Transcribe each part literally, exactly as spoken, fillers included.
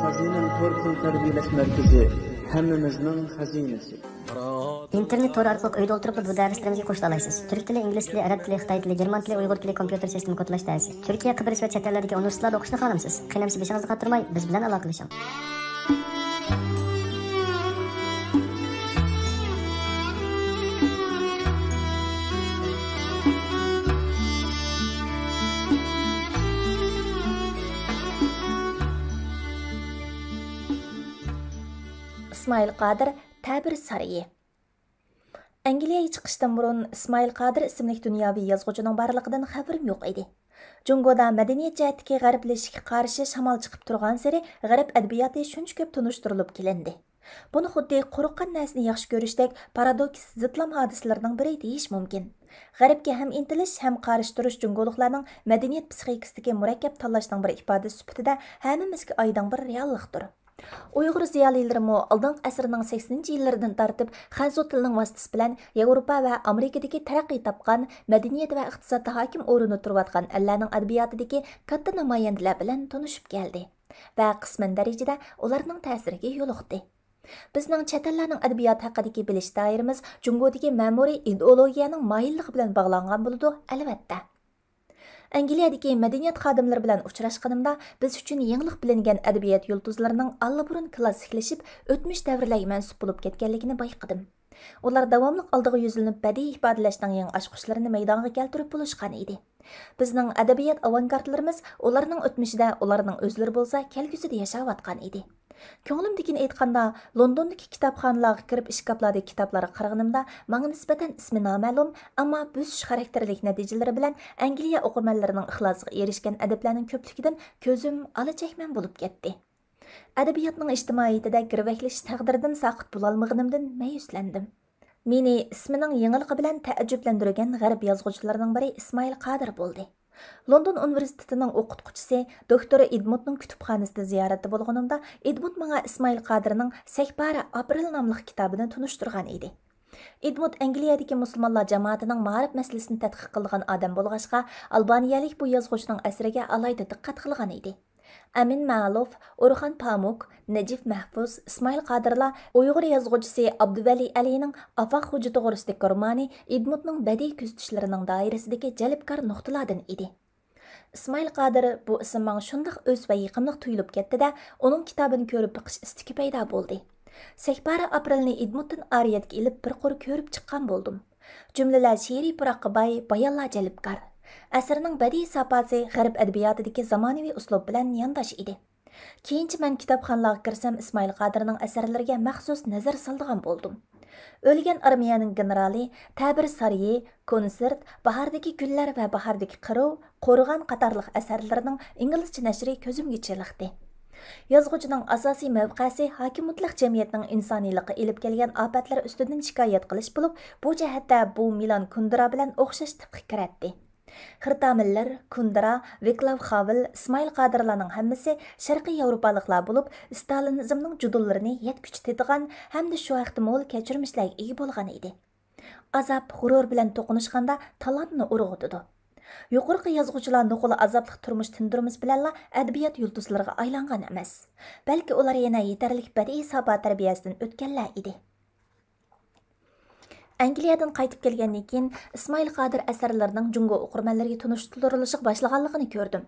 خەزىنەم تور پۇل تەربىيەلەش مەركىزى، ھەممىمىزنىڭ خەزىنىسى. ئىنتېرنېت تورى ئارقىلىق ئۆيدە ئولتۇرۇپلا بۇ دەرسلىرىمىزگە قوشۇلالايسىز. تۈرك تىلى، ئىنگلىز تىلى، ئەرەب تىلى، خىتاي تىلى، گېرمان تىلى، ئۇيغۇر تىلى، كومپيۇتېر سىستېما كودلاش دەرسى. تۈركىيە، قەبرىس ۋە چەت ئەللەردىكى ئۇنىۋېرسىتېتلاردا ئوقۇشنى خالامسىز؟ قېنى ئەمىسە بېشىڭىزنى قاتۇرماي، بىز بىلەن ئالاقىلىشىڭ. ئىسمائىل قادىر، تەبىر سارىيى. ئەنگلىيەگە چىقىشتىن بۇرۇن ئىسمائىل قادىر ئىسىملىك دۇنياۋى يازغۇچىنىڭ بارلىقىدىن خەۋىرىم يوق ئىدى. جۇڭگودا مەدەنىيەت جەھەتتىكى غەربلىشىشكە قارشى شامال چىقىپ تۇرغانسېرى غەرب ئەدەبىياتى شۇنچە كۆپ تونۇشتۇرۇلۇپ كېلىندى. بۇنى خۇددى قورققان نەرسىنى ياخشى كۆرۈشتەك پارادوكس، زىتلام ھادىسىلىرىنىڭ بىرى دېيىش مۇمكىن. غەربكە ھەم ئىنتىلىش، ھەم قارشى تۇرۇش جۇڭگولۇقلارنىڭ مەدەنىيەت پسىخىكىسىدىكى مۇرەككەپ تاللاشنىڭ بىر ئىپادىسى سۈپىتىدە ھەممىمىزگە ئايدىڭ بىر رېئاللىقتۇر. ئۇيغۇر زىيالىيلىرىمۇ ئالدىنقى ئەسىرنىڭ سەكسىنىنچى يىللىرىدىن تارتىپ خەنزۇ تىلىنىڭ ۋاسىتىسى بىلەن ياۋروپا ۋە ئامېرىكىدىكى تەرەققىي تاپقان، مەدەنىيەت ۋە ئىقتىسادتا ھاكىم ئورۇندا تۇرۇۋاتقان ئەللەرنىڭ ئەدەبىياتىدىكى كاتتا نامايەندىلەر بىلەن تونۇشۇپ كەلدى ۋە قىسمەن دەرىجىدە ئۇلارنىڭ تەسىرىگە يولۇقتى. بىزنىڭ چەت ئەللەرنىڭ ئەدەبىياتى ھەققىدىكى بىلىش دائىرىمىز جۇڭگودىكى مەمۇرىي ئىدېئولوگىيەنىڭ مايىللىقى بىلەن باغلانغان بولىدۇ، ئەلۋەتتە. ئەنگلىيەدىكى مەدەنىيەت خادىملىرى بىلەن ئۇچراشقىنىمدا، بىز ئۈچۈن يېڭىلىق بىلىنگەن ئەدەبىيات يۇلتۇزلىرىنىڭ ئاللىبۇرۇن كلاسسىكلىشىپ، ئۆتمۈش دەۋرلەرگە مەنسۇپ بولۇپ كەتكەنلىكىنى بايقىدىم. ئۇلار داۋاملىق ئالدىغا يۈزلىنىپ، بەدىئىي ئىپادىلەشنىڭ يېڭى ئاچقۇچلىرىنى مەيدانغا كەلتۈرۈپ بولۇشقان ئىدى. بىزنىڭ ئەدەبىيات ئاۋانگارتلىرىمىز ئۇلارنىڭ ئۆتمۈشىدە، ئۇلارنىڭ ئۆزلىرى بولسا كەلگۈسىدە ياشاۋاتقان ئىدى. كۆڭلۈمدىكىنى ئېيتقاندا، لوندوندىكى كىتابخانىلارغا كىرىپ، ئىشكاپلاردىكى كىتابلارغا قارىغىنىمدا، ماڭا نىسبەتەن ئىسمى نامەلۇم، ئەمما بۆسۈش خاراكتېرلىك نەتىجىلىرى بىلەن ئەنگلىيە ئوقۇرمەنلىرىنىڭ ئىخلاسىغا ئېرىشكەن ئەدىبلەرنىڭ كۆپلۈكىدىن كۆزۈم ئالا چەكمەن بولۇپ كەتتى. ئەدەبىياتنىڭ ئىجتىمائىيىتىدە گىرۋەكلىشىش تەقدىرىدىن ساقىت بولالمىغىنىمدىن مەيۈسلەندىم. مېنى ئىسمىنىڭ يېڭىلىقى بىلەن تەئەججۈپلەندۈرگەن غەرب يازغۇچىلىرىنىڭ بىرى ئىسمائىل قادىر بولدى. لوندون ئۇنىۋېرسىتېتىنىڭ ئوقۇتقۇچىسى دوكتور ئېدموندنىڭ كۇتۇپخانىسىدا زىيارەتتە بولغىنىمدا، ئېدموند ماڭا ئىسمائىل قادىرنىڭ سەھپارە ئاپرېل ناملىق كىتابىنى تونۇشتۇرغان ئىدى. ئېدموند ئەنگلىيەدىكى مۇسۇلمانلار جامائىتىنىڭ مائارىپ مەسىلىسىنى تەتقىق قىلغان ئادەم بولغاچقا، ئالبانىيەلىك بۇ يازغۇچىنىڭ ئەسىرىگە ئالاھىدە دىققەت قىلغان ئىدى. ئەمىن مەلۇف، ئورخان پامۇك، نەجىپ مەھپۇز، ئىسمائىل قادىرلار ئۇيغۇر يازغۇچىسى ئابدۇۋەلى ئەلىنىڭ ئافاق خوجا توغرىسىدىكى رومانى ئېدموندنىڭ بەدىئىي كۆزىتىشلىرىنىڭ دائىرىسىدىكى جەلپكار نۇقتىلاردىن ئىدى. ئىسمائىل قادىر بۇ ئىسىم ماڭا شۇنداق ئۆز ۋە يېقىملىق تۇيۇلۇپ كەتتى-دە، ئۇنىڭ كىتابىنى كۆرۈپ بېقىش ئىستىكى پەيدا بولدى. سەھپارە ئاپرېلنى ئېدموندتىن ئارىيەتكە ئېلىپ بىر قۇر كۆرۈپ چىققان بولدۇم. جۈملىلەر شېئىرىي پۇراققا باي، بايانلار جەلپكار. ئەسەرنىڭ بەدىئىي ساپاسى غەرب ئەدەبىياتىدىكى زامانىۋى ئۇسلۇب بىلەن يانداش ئىدى. كېيىنچە مەن كىتابخانىلارغا كىرسەم، ئىسمائىل قادىرنىڭ ئەسەرلىرىگە مەخسۇس نەزەر سالىدىغان بولدۇم. ئۆلگەن ئارمىيەنىڭ گېنېرالى، تەبىر سارىيى، كونسېرت، باھاردىكى گۈللەر ۋە باھاردىكى قىروۋ، قورغان قاتارلىق ئەسەرلىرىنىڭ ئىنگلىزچە نەشرى كۆزۈمگە چېلىقتى. يازغۇچىنىڭ ئاساسىي مەۋقەسى ھاكىم مۇتلەق جەمئىيەتنىڭ ئىنسانىيلىققا ئېلىپ كەلگەن ئاپەتلەر ئۈستىدىن شىكايەت قىلىش بولۇپ، بۇ جەھەتتە بۇ مىلان كۇندېرا بىلەن ئوخشاش تىپقا كىرەتتى. خرتا مىللېر، كۇندېرا، ۋىكلاۋ خاۋېل، ئىسمائىل قادىرلارنىڭ ھەممىسى شەرقىي ياۋروپالىقلار بولۇپ، ستالىنىزمنىڭ جۇدۇنلىرىنى يەتكۈچە تېتىغان ھەمدە شۇ ھەقتە مول كەچۈرمىشلەرگە ئىگە بولغان ئىدى. ئازاب، غۇرۇر بىلەن توقۇنۇشقاندا تالانتنى ئۇرغۇتىدۇ. يۇقىرىقى يازغۇچىلار نوقۇل ئازابلىق تۇرمۇش تىندۇرمىسى بىلەنلا ئەدەبىيات يۇلتۇزلىرىغا ئايلانغان ئەمەس. بەلكى ئۇلار يەنە يېتەرلىك بەدىئىي ساپا تەربىيەسىدىن ئۆتكەنلەر ئىدى. ئەنگلىيەدىن قايتىپ كەلگەندىن كېيىن، ئىسمائىل قادىر ئەسەرلىرىنىڭ جۇڭگو ئوقۇرمەنلىرىگە تونۇشتۇرۇلۇشىغا باشلىغانلىقىنى كۆردۈم.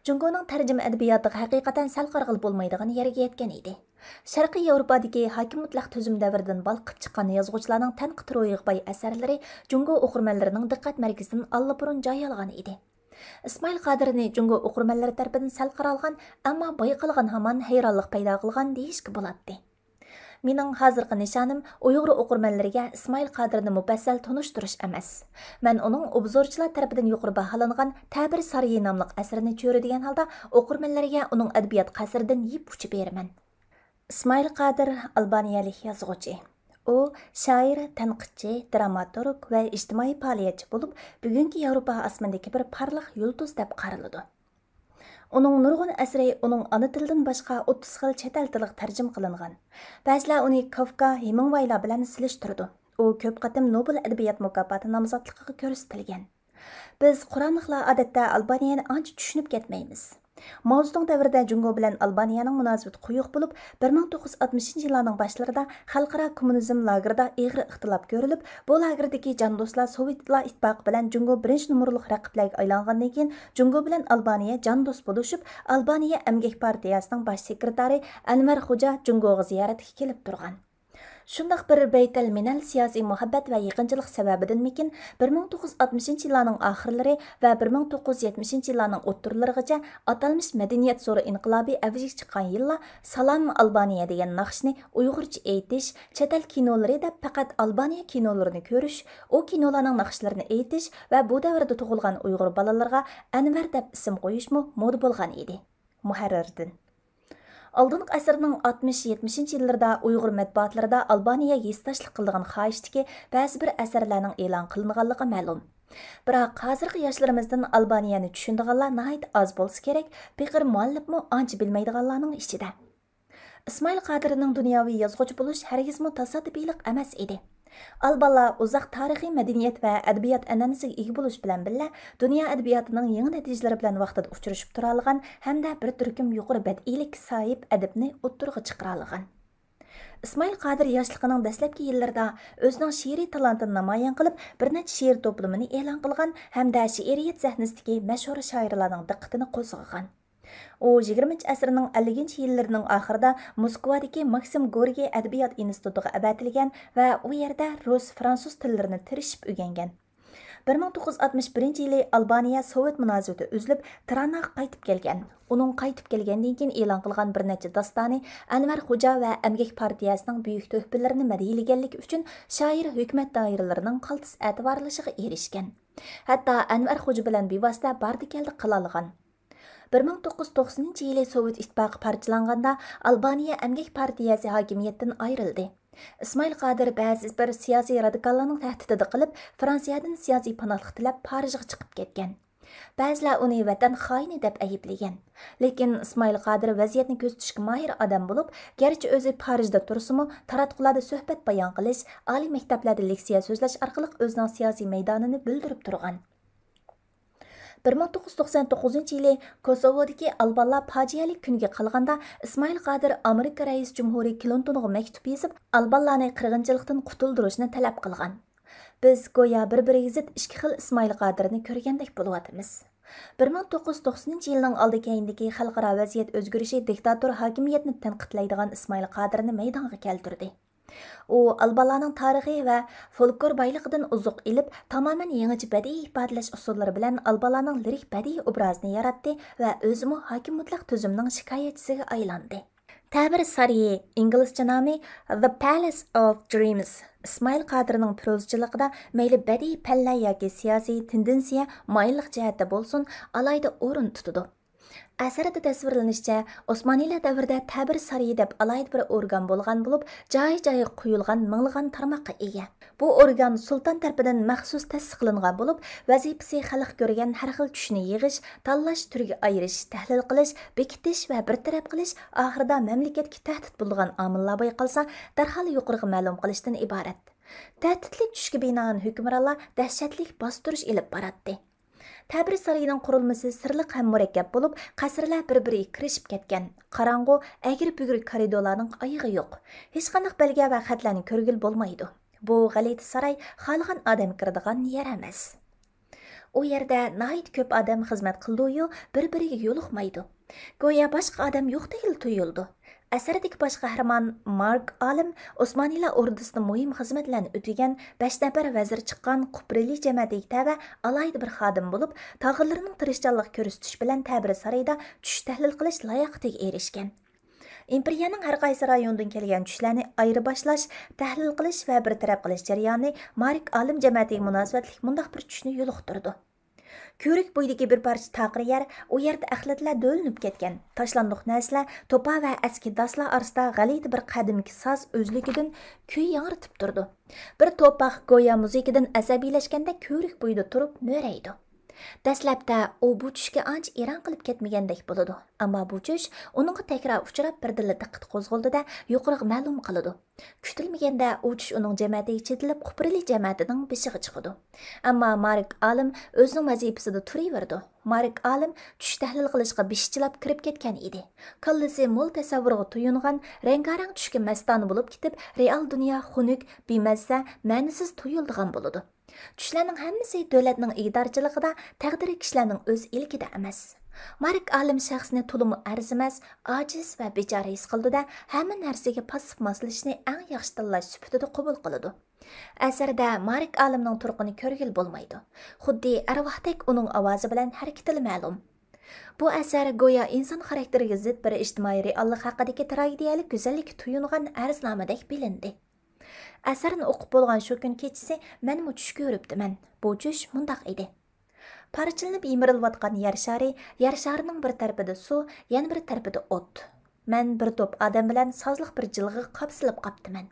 جۇڭگونىڭ تەرجىمە ئەدەبىياتىغا ھەقىقەتەن سەل قارىغىلى بولمايدىغان يەرگە يەتكەن ئىدى. شەرقىي ياۋروپادىكى ھاكىم مۇتلەق تۈزۈم دەۋرىدىن بالقىپ چىققان يازغۇچىلارنىڭ تەنقىد روھىغا باي ئەسەرلىرى جۇڭگو ئوقۇرمەنلىرىنىڭ دىققەت مەركىزىدىن ئاللىبۇرۇن جاي ئالغان ئىدى. ئىسمائىل قادىرنى جۇڭگو ئوقۇرمەنلىرى تەرىپىدىن سەل قارالغان، ئەمما بايقالغان ھامان ھەيرانلىق پەيدا قىلغان دېيىشكە بولاتتى. مېنىڭ ھازىرقى نىشانىم ئۇيغۇر ئوقۇرمەنلىرىگە ئىسمائىل قادىرنى مۇپەسسەل تونۇشتۇرۇش ئەمەس. مەن ئۇنىڭ ئوبزورچىلار تەرىپىدىن يۇقىرى باھالانغان تەبىر سارىيى ناملىق ئەسىرىنى چۆرىدىگەن ھالدا ئوقۇرمەنلەرگە ئۇنىڭ ئەدەبىيات قەسرىدىن يىپ ئۇچى بېرىمەن. ئىسمائىل قادىر ئالبانىيەلىك يازغۇچى. ئۇ شائىر، تەنقىدچى، دراماتورگ ۋە ئىجتىمائىي پائالىيەتچى بولۇپ، بۈگۈنكى ياۋروپا ئاسمىنىدىكى بىر پارلاق يۇلتۇز دەپ قارىلىدۇ. ئۇنىڭ نۇرغۇن ئەسىرى ئۇنىڭ ئانا تىلىدىن باشقا ئوتتۇز خىل چەت ئەل تىلىغا تەرجىمە قىلىنغان. بەزىلەر ئۇنى كافكا، ھېمىڭۋايلار بىلەن سېلىشتۇرىدۇ. ئۇ كۆپ قېتىم نوبېل ئەدەبىيات مۇكاپاتى نامزاتلىقىغا كۆرسىتىلگەن. بىز قۇراملىقلار ئادەتتە ئالبانىيەنى ئانچە چۈشىنىپ كەتمەيمىز. ماۋزېدۇڭ دەۋرىدە جۇڭگو بىلەن ئالبانىيەنىڭ مۇناسىۋىتى قويۇق بولۇپ، بىر مىڭ توققۇز يۈز ئاتمىشىنچى يىللارنىڭ باشلىرىدا خەلقئارا كوممۇنىزم لاگېرىدا ئېغىر ئىختىلاپ كۆرۈلۈپ، بۇ لاگېردىكى جان دوستلار سوۋېتلار ئىتتىپاقى بىلەن جۇڭگو بىرىنچى نومۇرلۇق رەقىبلەرگە ئايلانغاندىن كېيىن، جۇڭگو بىلەن ئالبانىيە جان دوست بولۇشۇپ، ئالبانىيە ئەمگەك پارتىيەسىنىڭ باش سېكرېتارى ئەنۋەر خوجا جۇڭگوغا زىيارەتكە كېلىپ تۇرغان. شۇنداق بىر بەيتەل مىنەل سىياسىي مۇھەببەت ۋە يېقىنچىلىق سەۋەبىدىنمىكىن، بىر مىڭ توققۇز يۈز ئاتمىشىنچى يىللارنىڭ ئاخىرلىرى ۋە بىر مىڭ توققۇز يۈز يەتمىشىنچى يىللارنىڭ ئوتتۇرىلىرىغىچە ئاتالمىش مەدەنىيەت زور ئىنقىلابى ئەۋجىگە چىققان يىللار سالام ئالبانىيە دېگەن ناخشىنى ئۇيغۇرچە ئېيتىش، چەت ئەل كىنولىرى دەپ پەقەت ئالبانىيە كىنولىرىنى كۆرۈش، ئۇ كىنولارنىڭ ناخشىلىرىنى ئېيتىش ۋە بۇ دەۋردە تۇغۇلغان ئۇيغۇر بالىلىرىغا ئەنۋەر دەپ ئىسىم قويۇشمۇ مودا بولغان ئىدى. مۇھەررىردىن. ئالدىنقى ئەسىرنىڭ ئاتمىش، يەتمىشىنچى يىللىرىدا ئۇيغۇر مەتبۇئاتلىرىدا ئالبانىيەگە ھېسداشلىق قىلىدىغان خاھىشتىكى بەزى بىر ئەسەرلەرنىڭ ئېلان قىلىنغانلىقى مەلۇم. بىراق، ھازىرقى ياشلىرىمىزدىن ئالبانىيەنى چۈشىنىدىغانلار ناھايىتى ئاز بولسا كېرەك، پېقىر مۇئەللىپمۇ ئانچە بىلمەيدىغانلارنىڭ ئىچىدە. ئىسمائىل قادىرنىڭ دۇنياۋى يازغۇچى بولۇش ھەرگىزمۇ تاسادىپىيلىق ئەمەس ئىدى. ئالبانلار ئۇزاق تارىخىي مەدەنىيەت ۋە ئەدەبىيات ئەنئەنىسىگە ئىگە بولۇش بىلەن بىللە، دۇنيا ئەدەبىياتىنىڭ يېڭى نەتىجىلىرى بىلەن ۋاقتىدا ئۇچرىشىپ تۇرالىغان ھەمدە بىر تۈركۈم يۇقىرى بەدىئىيلىككە ساھىب ئەدىبنى ئوتتۇرىغا چىقىرالىغان. ئىسمائىل قادىر ياشلىقىنىڭ دەسلەپكى يىللىرىدا ئۆزىنىڭ شېئىرىي تالانتىنى نامايان قىلىپ، بىر نەچچە شېئىر توپلىمىنى ئېلان قىلغان ھەمدە شېئىرىيەت سەھنىسىدىكى مەشھۇر شائىرلارنىڭ دىققىتىنى قوزغىغان. ئۇ يىگىرمىنچى ئەسىرنىڭ ئەللىكىنچى يىللىرىنىڭ ئاخىرىدا موسكۋادىكى ماكسىم گوركىي ئەدەبىيات ئىنستىتۇتىغا ئەۋەتىلگەن ۋە ئۇ يەردە رۇس، فرانسۇز تىللىرىنى تىرىشىپ ئۆگەنگەن. بىر مىڭ توققۇز يۈز ئاتمىش بىرىنچى يىلى ئالبانىيە سوۋېت مۇناسىۋىتى ئۈزۈلۈپ، تىراناغا قايتىپ كەلگەن. ئۇنىڭ قايتىپ كەلگەندىن كېيىن ئېلان قىلغان بىر نەچچە داستانى ئەنۋەر خوجا ۋە ئەمگەك پارتىيەسىنىڭ بۈيۈك تۆھپىلىرىنى مەدھىيلىگەنلىكى ئۈچۈن شائىر ھۆكۈمەت دائىرىلىرىنىڭ قالتىس ئەتىۋارلىشىغا ئېرىشكەن. ھەتتا ئەنۋەر خوجا بىلەن بىۋاسىتە باردى-كەلدى قىلالىغان. بىر مىڭ توققۇز يۈز توقسىنىنچى يىلى سوۋېت ئىتتىپاقى پارچىلانغاندا، ئالبانىيە ئەمگەك پارتىيەسى ھاكىمىيەتتىن ئايرىلدى. ئىسمائىل قادىر بەزى بىر سىياسىي رادىكاللارنىڭ تەھدىتىدە قېلىپ، فرانسىيەدىن سىياسىي پاناھلىق تىلەپ، پارىژغا چىقىپ كەتكەن. بەزىلەر ئۇنى ۋەتەن خائىنى دەپ ئەيىبلىگەن. لېكىن ئىسمائىل قادىر ۋەزىيەتنى كۆزىتىشكە ماھىر ئادەم بولۇپ، گەرچە ئۆزى پارىژدا تۇرسىمۇ، تاراتقۇلاردا سۆھبەت بايان قىلىش، ئالىي مەكتەپلەردە لېكسىيە سۆزلەش ئارقىلىق ئۆزىنىڭ سىياسىي مەيدانىنى بىلدۈرۈپ تۇرغان. بىر مىڭ توققۇز يۈز توقسان توققۇزىنچى يىلى كوسوۋودىكى ئالبانلار پاجىئەلىك كۈنگە قالغاندا، ئىسمائىل قادىر ئامېرىكا رەئىس جۇمھۇرى كلىنتونغا مەكتۇپ يېزىپ، ئالبانلارنى قىرغىنچىلىقتىن قۇتۇلدۇرۇشنى تەلەپ قىلغان. بىز گويا بىر-بىرىگە زىت ئىككى خىل ئىسمائىل قادىرنى كۆرگەندەك بولۇۋاتىمىز. بىر مىڭ توققۇز يۈز توقسىنىنچى يىلنىڭ ئالدى كەينىدىكى خەلقئارا ۋەزىيەت ئۆزگىرىشى دىكتاتور ھاكىمىيەتنى تەنقىدلەيدىغان ئىسمائىل قادىرنى مەيدانغا كەلتۈردى. ئۇ ئالبانلارنىڭ تارىخى ۋە فولكلور بايلىقىدىن ئوزۇق ئېلىپ، تامامەن يېڭىچە بەدىئىي ئىپادىلەش ئۇسۇللىرى بىلەن ئالبانلارنىڭ لىرىك بەدىئىي ئوبرازىنى ياراتتى ۋە ئۆزىمۇ ھاكىم مۇتلەق تۈزۈمنىڭ شىكايەتچىسىگە ئايلاندى. تەبىر سارىيى، ئىنگلىزچە نامى The Palace of Dreams، ئىسمائىل قادىرنىڭ پروزىچىلىقىدا مەيلى بەدىئىي پەللە ياكى سىياسىي تېندېنسىيە، مايىللىق جەھەتتە بولسۇن، ئالاھىدە ئورۇن تۇتىدۇ. ئەسەردە تەسۋىرلىنىشىچە، ئوسمانىيلار دەۋرىدە تەبىر سارىيى دەپ ئالاھىدە بىر ئورگان بولغان بولۇپ، جايى-جايىغا قويۇلغان مىڭلىغان تارماققا ئىگە. بۇ ئورگان سۇلتان تەرىپىدىن مەخسۇس تەسىس قىلىنغان بولۇپ، ۋەزىپىسى خەلق كۆرگەن ھەر خىل چۈشنى يىغىش، تاللاش، تۈرگە ئايرىش، تەھلىل قىلىش، بېكىتىش ۋە بىر تەرەپ قىلىش، ئاخىرىدا مەملىكەتكە تەھدىت بولىدىغان ئامىللار بايقالسا، دەرھال يۇقىرىغا مەلۇم قىلىشتىن ئىبارەت. تەھدىتلىك چۈشكە بىنائەن ھۆكۈمرانلار دەھشەتلىك باستۇرۇش ئېلىپ باراتتى. تەبىر سارىيىنىڭ قۇرۇلمىسى سىرلىق ھەم مۇرەككەپ بولۇپ، قەسىرلەر بىر-بىرىگە كىرىشىپ كەتكەن. قاراڭغۇ، ئەگرى-بۈگرى كارىدورلارنىڭ ئايىغى يوق. ھېچقانداق بەلگە ۋە خەتلەرنى كۆرگىلى بولمايدۇ. بۇ غەلىتە ساراي خالىغان ئادەم كىرىدىغان يەر ئەمەس. ئۇ يەردە ناھايىتى كۆپ ئادەم خىزمەت قىلىدۇيۇ، بىر-بىرىگە يولۇقمايدۇ. گويا باشقا ئادەم يوقتەكلا تۇيۇلىدۇ. ئەسەردىكى باش قەھرىمان مارك ئالىم ئوسمانىيلار ئوردىسىدا مۇھىم خىزمەتلەرنى ئۆتىگەن، بەش نەپەر ۋەزىر چىققان قۇپرىلى جەمەتىگە تەۋە ئالاھىدە بىر خادىم بولۇپ، تاغىلىرىنىڭ تىرىشچانلىق كۆرسىتىشى بىلەن تەبىر سارىيىدا چۈش تەھلىل قىلىش لاياقىتىگە ئېرىشكەن. ئىمپېرىيەنىڭ ھەر قايسى رايونىدىن كەلگەن چۈشلەرنى ئايرىباشلاش، تەھلىل قىلىش ۋە بىر تەرەپ قىلىش جەريانى مارك ئالىم جەمەتىگە مۇناسىۋەتلىك مۇنداق بىر چۈشنى يولۇقتۇرىدۇ. كۆۋرۈك بويىدىكى بىر پارچە تاقىر يەر، ئۇ يەردە ئەخلەتلەر دۆۋىلىنىپ كەتكەن. تاشلاندۇق نەرسىلەر، توپا ۋە ئەسكى داسلار ئارىسىدا غەلىتە بىر قەدىمكى ساز ئۆزلۈكىدىن كۈي ياڭرىتىپ تۇرىدۇ. بىر توپاق گويا مۇزىكىدىن ئەسەبىيلەشكەندەك كۆۋرۈك بويىدا تۇرۇپ مۆرەيدۇ. دەسلەپتە ئۇ بۇ چۈشكە ئانچە ئېرەن قىلىپ كەتمىگەندەك بولىدۇ، ئەمما بۇ چۈش ئۇنىڭغا تەكرار ئۇچراپ، بىردىنلا دىققىتى قوزغىلىدۇ-دە، يۇقىرىغا مەلۇم قىلىدۇ. كۈتۈلمىگەندە ئۇ چۈش ئۇنىڭ جەمەتىگە چېتىلىپ، قۇپرىلى جەمەتىنىڭ بېشىغا چىقىدۇ. ئەمما مارك ئالىم ئۆزىنىڭ ۋەزىپىسىدە تۇرۇۋېرىدۇ. مارك ئالىم چۈش تەھلىل قىلىشقا بېشى چىلاپ كىرىپ كەتكەن ئىدى. كاللىسى مول تەسەۋۋۇرغا تويۇنغان، رەڭگارەڭ چۈشكە مەستانە بولۇپ كېتىپ، رېئال دۇنيا خۇنۈك، بىمەززە، مەنىسىز تۇيۇلىدىغان بولىدۇ. چۈشلەرنىڭ ھەممىسى دۆلەتنىڭ ئىگىدارچىلىقىدا، تەقدىرى كىشىلەرنىڭ ئۆز ئىلكىدە ئەمەس. مارك ئالىم شەخسنى تولىمۇ ئەرزىمەس، ئاجىز ۋە بىچارە ھېس قىلىدۇ-دە، ھەممە نەرسىگە پاسسىپ ماسلىشىشنى ئەڭ ياخشى تاللاش سۈپىتىدە قوبۇل قىلىدۇ. ئەسەردە مارك ئالىمنىڭ تۇرقىنى كۆرگىلى بولمايدۇ. خۇددى ئەرۋاھتەك ئۇنىڭ ئاۋازى بىلەن ھەرىكىتىلا مەلۇم. بۇ ئەسەر گويا ئىنسان خاراكتېرىگە زىت بىر ئىجتىمائىي رېئاللىق ھەققىدىكى تراگېدىيەلىك گۈزەللىككە تويۇنغان ئەرزنامىدەك بىلىندى. ئەسەرنى ئوقۇپ بولغان شۇ كۈن كېچىسى مەنمۇ چۈش كۆرۈپتىمەن. بۇ چۈش مۇنداق ئىدى. پارچىلىنىپ يىمىرىلىۋاتقان يەر شارى، يەر شارىنىڭ بىر تەرىپىدە سۇ، يەنە بىر تەرىپىدە ئوت. مەن بىر توپ ئادەم بىلەن سازلىق بىر جىلغىغا قاپسىلىپ قاپتىمەن.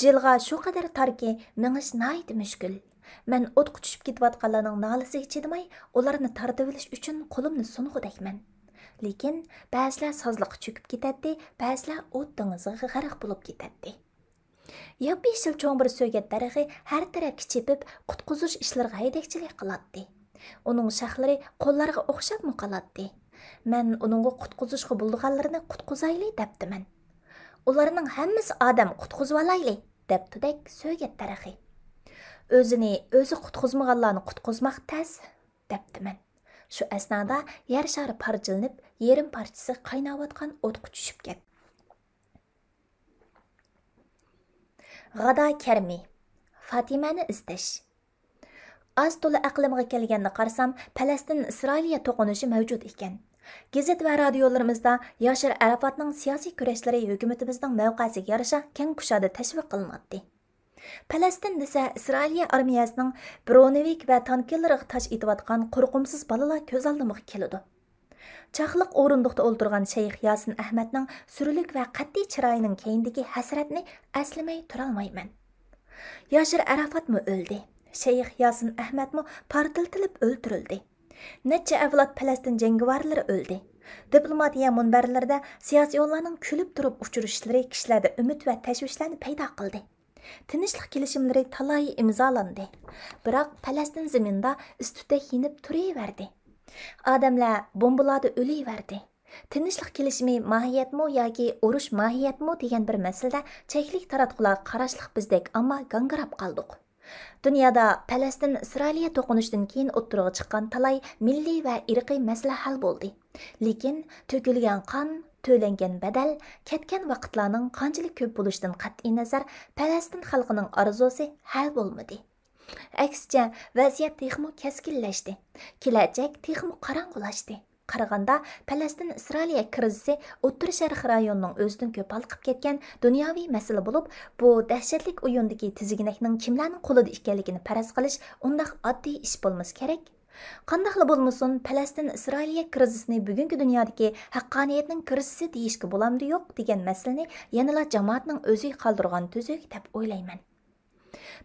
جىلغا شۇ قەدەر تاركى، مېڭىش ناھايىتى مۈشكۈل. مەن ئوتقا چۈشۈپ كېتىۋاتقانلارنىڭ نالىسىگە چىدىماي، ئۇلارنى تارتىۋېلىش ئۈچۈن قولۇمنى سۇنغۇدەكمەن. لېكىن بەزىلەر سازلىققا چۆكۈپ كېتەتتى، بەزىلەر ئوت دېڭىزىغا غەرق بولۇپ كېتەتتى. ياپيېشىل چوڭ بىر سۆگەت دەرىخى ھەر تەرەپكە چېپىپ، قۇتقۇزۇش ئىشلىرىغا ھەيدەكچىلىك قىلاتتى. ئۇنىڭ شاخلىرى قوللارغا ئوخشاپمۇ قالاتتى. مەن ئۇنىڭغا قۇتقۇزۇشقا بولىدىغانلىرىنى قۇتقۇزايلى دەپتىمەن. ئۇلارنىڭ ھەممىسى ئادەم، قۇتقۇزۇۋالايلى دەپتۇدەك سۆگەت دەرىخى. ئۆزىنى ئۆزى قۇتقۇزمىغانلارنى قۇتقۇزماق تەس دەپتىمەن. شۇ ئەسنادا يەر شارى پارچىلىنىپ، يېرىم پارچىسى قايناۋاتقان ئوتقا چۈشۈپ كەتتى. غادا كەرمى. فاتىمەنى ئىزدەش. ئاز تولا ئەقلىمگە كەلگەندە قارىسام، پەلەستىن ئىسرائىلىيە توقۇنۇشى مەۋجۇت ئىكەن. گېزىت ۋە رادىيولىرىمىزدا ياشىر ئەرەپاتنىڭ سىياسىي كۈرەشلىرى ھۆكۈمىتىمىزنىڭ مەۋقەسىگە يارىشا كەڭ كۇشادە تەشۋىق قىلىناتتى. پەلەستىن دېسە، ئىسرائىلىيە ئارمىيەسىنىڭ برونېۋىك ۋە تانكىلىرىغا تاش ئېتىۋاتقان قورقۇمسىز بالىلار كۆز ئالدىمغا كېلىدۇ. چاقلىق ئورۇندۇقتا ئولتۇرغان شەيخ ياسىن ئەھمەتنىڭ سۈرلۈك ۋە قەتئىي چىرايىنىڭ كەينىدىكى ھەسرەتنى ئەسلىمەي تۇرالمايمەن. ياشىر ئەرەپاتمۇ ئۆلدى. شەيخ ياسىن ئەھمەتمۇ پارتلىتىلىپ ئۆلتۈرۈلدى. نەچچە ئەۋلاد پەلەستىن جەڭگىۋارلىرى ئۆلدى. دىپلوماتىيە مۇنبەرلىرىدە سىياسىيونلارنىڭ كۈلۈپ تۇرۇپ ئۇچرىشىشلىرى كىشىلەردە ئۈمىد ۋە تەشۋىشلەرنى پەيدا قىلدى. تىنچلىق كېلىشىملىرى تالاي ئىمزالاندى. بىراق پەلەستىن زېمىنىدا ئىس-تۈتەك يېنىپ تۇرۇۋەردى. ئادەملەر بومبىلاردا ئۆلۈۋەردى. تىنچلىق كېلىشىمى ماھىيەتمۇ ياكى ئۇرۇش ماھىيەتمۇ دېگەن بىر مەسىلىدە چەكلىك تاراتقۇلارغا قاراشلىق بىزدەك ئامما گاڭگىراپ قالدۇق. دۇنيادا پەلەستىن ئىسرائىلىيە توقۇنۇشىدىن كېيىن ئوتتۇرىغا چىققان تالاي مىللىي ۋە ئىرقىي مەسىلە ھەل بولدى. لېكىن تۆكۈلگەن قان، تۆلەنگەن بەدەل، كەتكەن ۋاقىتلارنىڭ قانچىلىك كۆپ بولۇشىدىن قەتئىينەزەر، پەلەستىن خەلقىنىڭ ئارزۇسى ھەل بولمىدى. ئەكسىچە، ۋەزىيەت تېخىمۇ كەسكىنلەشتى. كېلەچەك تېخىمۇ قاراڭغۇلاشتى. قارىغاندا، پەلەستىن ئىسرائىلىيە كىرىزىسى ئوتتۇرا شەرق رايونىنىڭ ئۆزىدىن كۆپ ھالقىپ كەتكەن دۇنياۋى مەسىلە بولۇپ، بۇ دەھشەتلىك ئويۇندىكى تىزگىنەكنىڭ كىملەرنىڭ قولىدا ئىكەنلىكىنى پەرەز قىلىش ئۇنداق ئاددىي ئىش بولمىسا كېرەك. قانداقلا بولمىسۇن، پەلەستىن ئىسرائىلىيە كىرىزىسىنى بۈگۈنكى دۇنيادىكى ھەققانىيەتنىڭ كىرىزىسى دېيىشكە بولامدۇ يوق دېگەن مەسىلىنى يەنىلا جامائەتنىڭ ئۆزى قالدۇرغان تۈزۈك دەپ ئويلايمەن.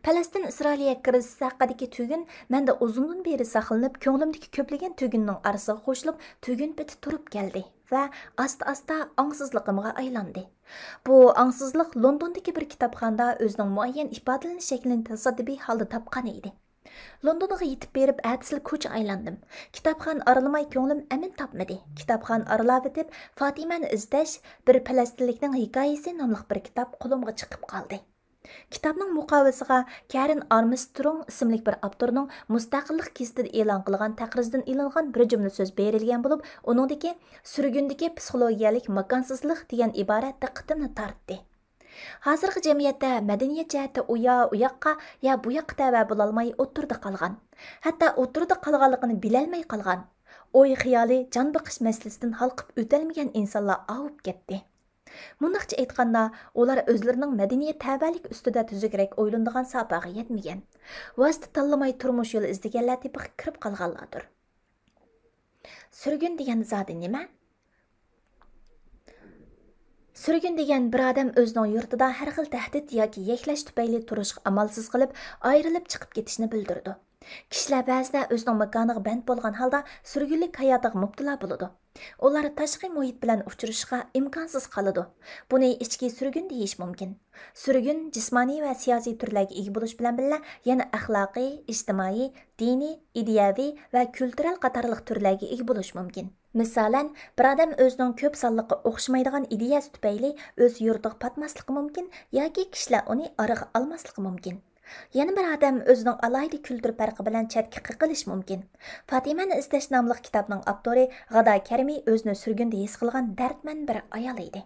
پەلەستىن ئىسرائىلىيە كىرىزىسى ھەققىدىكى تۈگۈن مەندە ئۇزۇندىن بېرى ساقلىنىپ، كۆڭلۈمدىكى كۆپلىگەن تۈگۈننىڭ ئارىسىغا قوشۇلۇپ، تۈگۈن پېتى تۇرۇپ كەلدى ۋە ئاستا-ئاستا ئاڭسىزلىقىمغا ئايلاندى. بۇ ئاڭسىزلىق لوندوندىكى بىر كىتابخانىدا ئۆزىنىڭ مۇئەييەن ئىپادىلىنىش شەكلىنى تاسادىپىي ھالدا تاپقان ئىدى. لوندونغا يېتىپ بېرىپ، ئەتىسىلا كوچا ئايلاندىم. كىتابخانا ئارىلىماي كۆڭلۈم ئەمىن تاپمىدى. كىتابخانا ئارىلاۋېتىپ، فاتىمەنى ئىزدەش، بىر پەلەستىنلىكنىڭ ھېكايىسى ناملىق بىر كىتاب قولۇمغا چىقىپ قالدى. كىتابنىڭ مۇقاۋىسىغا كەرىن ئارمسترونگ ئىسىملىك بىر ئاپتورنىڭ مۇستەقىللىق گېزىتىدە ئېلان قىلغان تەقرىزىدىن ئېلىنغان بىر جۈملە سۆز بېرىلگەن بولۇپ، ئۇنىڭدىكى سۈرگۈندىكى پسىخولوگىيەلىك ماكانسىزلىق دېگەن ئىبارە دىققىتىمنى تارتتى. ھازىرقى جەمئىيەتتە مەدەنىيەت جەھەتتە ئۇ يا ئۇ ياققا، يا بۇ ياققا تەۋە بولالماي ئوتتۇرىدا قالغان. ھەتتا ئوتتۇرىدا قالغانلىقىنى بىلەلمەي قالغان. ئوي خىيالى، جان بېقىش مەسىلىسىدىن ھالقىپ ئۆتەلمىگەن ئىنسانلار ئاۋۇپ كەتتى. مۇنداقچە ئېيتقاندا، ئۇلار ئۆزلىرىنىڭ مەدەنىيەت تەۋەلىكى ئۈستىدە تۈزۈكرەك ئويلىنىدىغان ساپاغا يەتمىگەن، ۋاسىتە تاللىماي تۇرمۇش يولى ئىزدىگەنلەر تېپىغا كىرىپ قالغانلاردۇر. سۈرگۈن دېگەن زادى نېمە؟ سۈرگۈن دېگەن بىر ئادەم ئۆزىنىڭ يۇرتىدا ھەر خىل تەھدىت ياكى يەكلەش تۈپەيلى تۇرۇشقا ئامالسىز قېلىپ، ئايرىلىپ چىقىپ كېتىشنى بىلدۈرىدۇ. كىشىلەر بەزىدە ئۆزىنىڭ ماكانىغا بەند بولغان ھالدا سۈرگۈنلۈك ھاياتىغا مۇپتىلا بولىدۇ. ئۇلار تاشقى مۇھىت بىلەن ئۇچرىشىشقا ئىمكانسىز قالىدۇ. بۇنى ئىچكى سۈرگۈن دېيىش مۇمكىن. سۈرگۈن جىسمانىي ۋە سىياسىي تۈرلەرگە ئىگە بولۇش بىلەن بىللە، يەنە ئەخلاقىي، ئىجتىمائىي، دىنىي، ئىدىيەۋى ۋە كۈلتۈرەل قاتارلىق تۈرلەرگە ئىگە بولۇش مۇمكىن. مىسالەن، بىر ئادەم ئۆزىنىڭ كۆپ سانلىققا ئوخشىمايدىغان ئىدىيەسى تۈپەيلى ئۆز يۇرتىغا پاتماسلىقى مۇمكىن ياكى كىشىلەر ئۇنى ئارىغا ئالماسلىقى مۇمكىن. يەنە بىر ئادەم ئۆزىنىڭ ئالاھىدە كۈلتۈر پەرقى بىلەن چەتكە قېقىلىشى مۇمكىن. فاتىمەنى ئىزدەش ناملىق كىتابنىڭ ئاپتورى غادا كەرمى ئۆزىنى سۈرگۈندە ھېس قىلغان دەردمەن بىر ئايال ئىدى.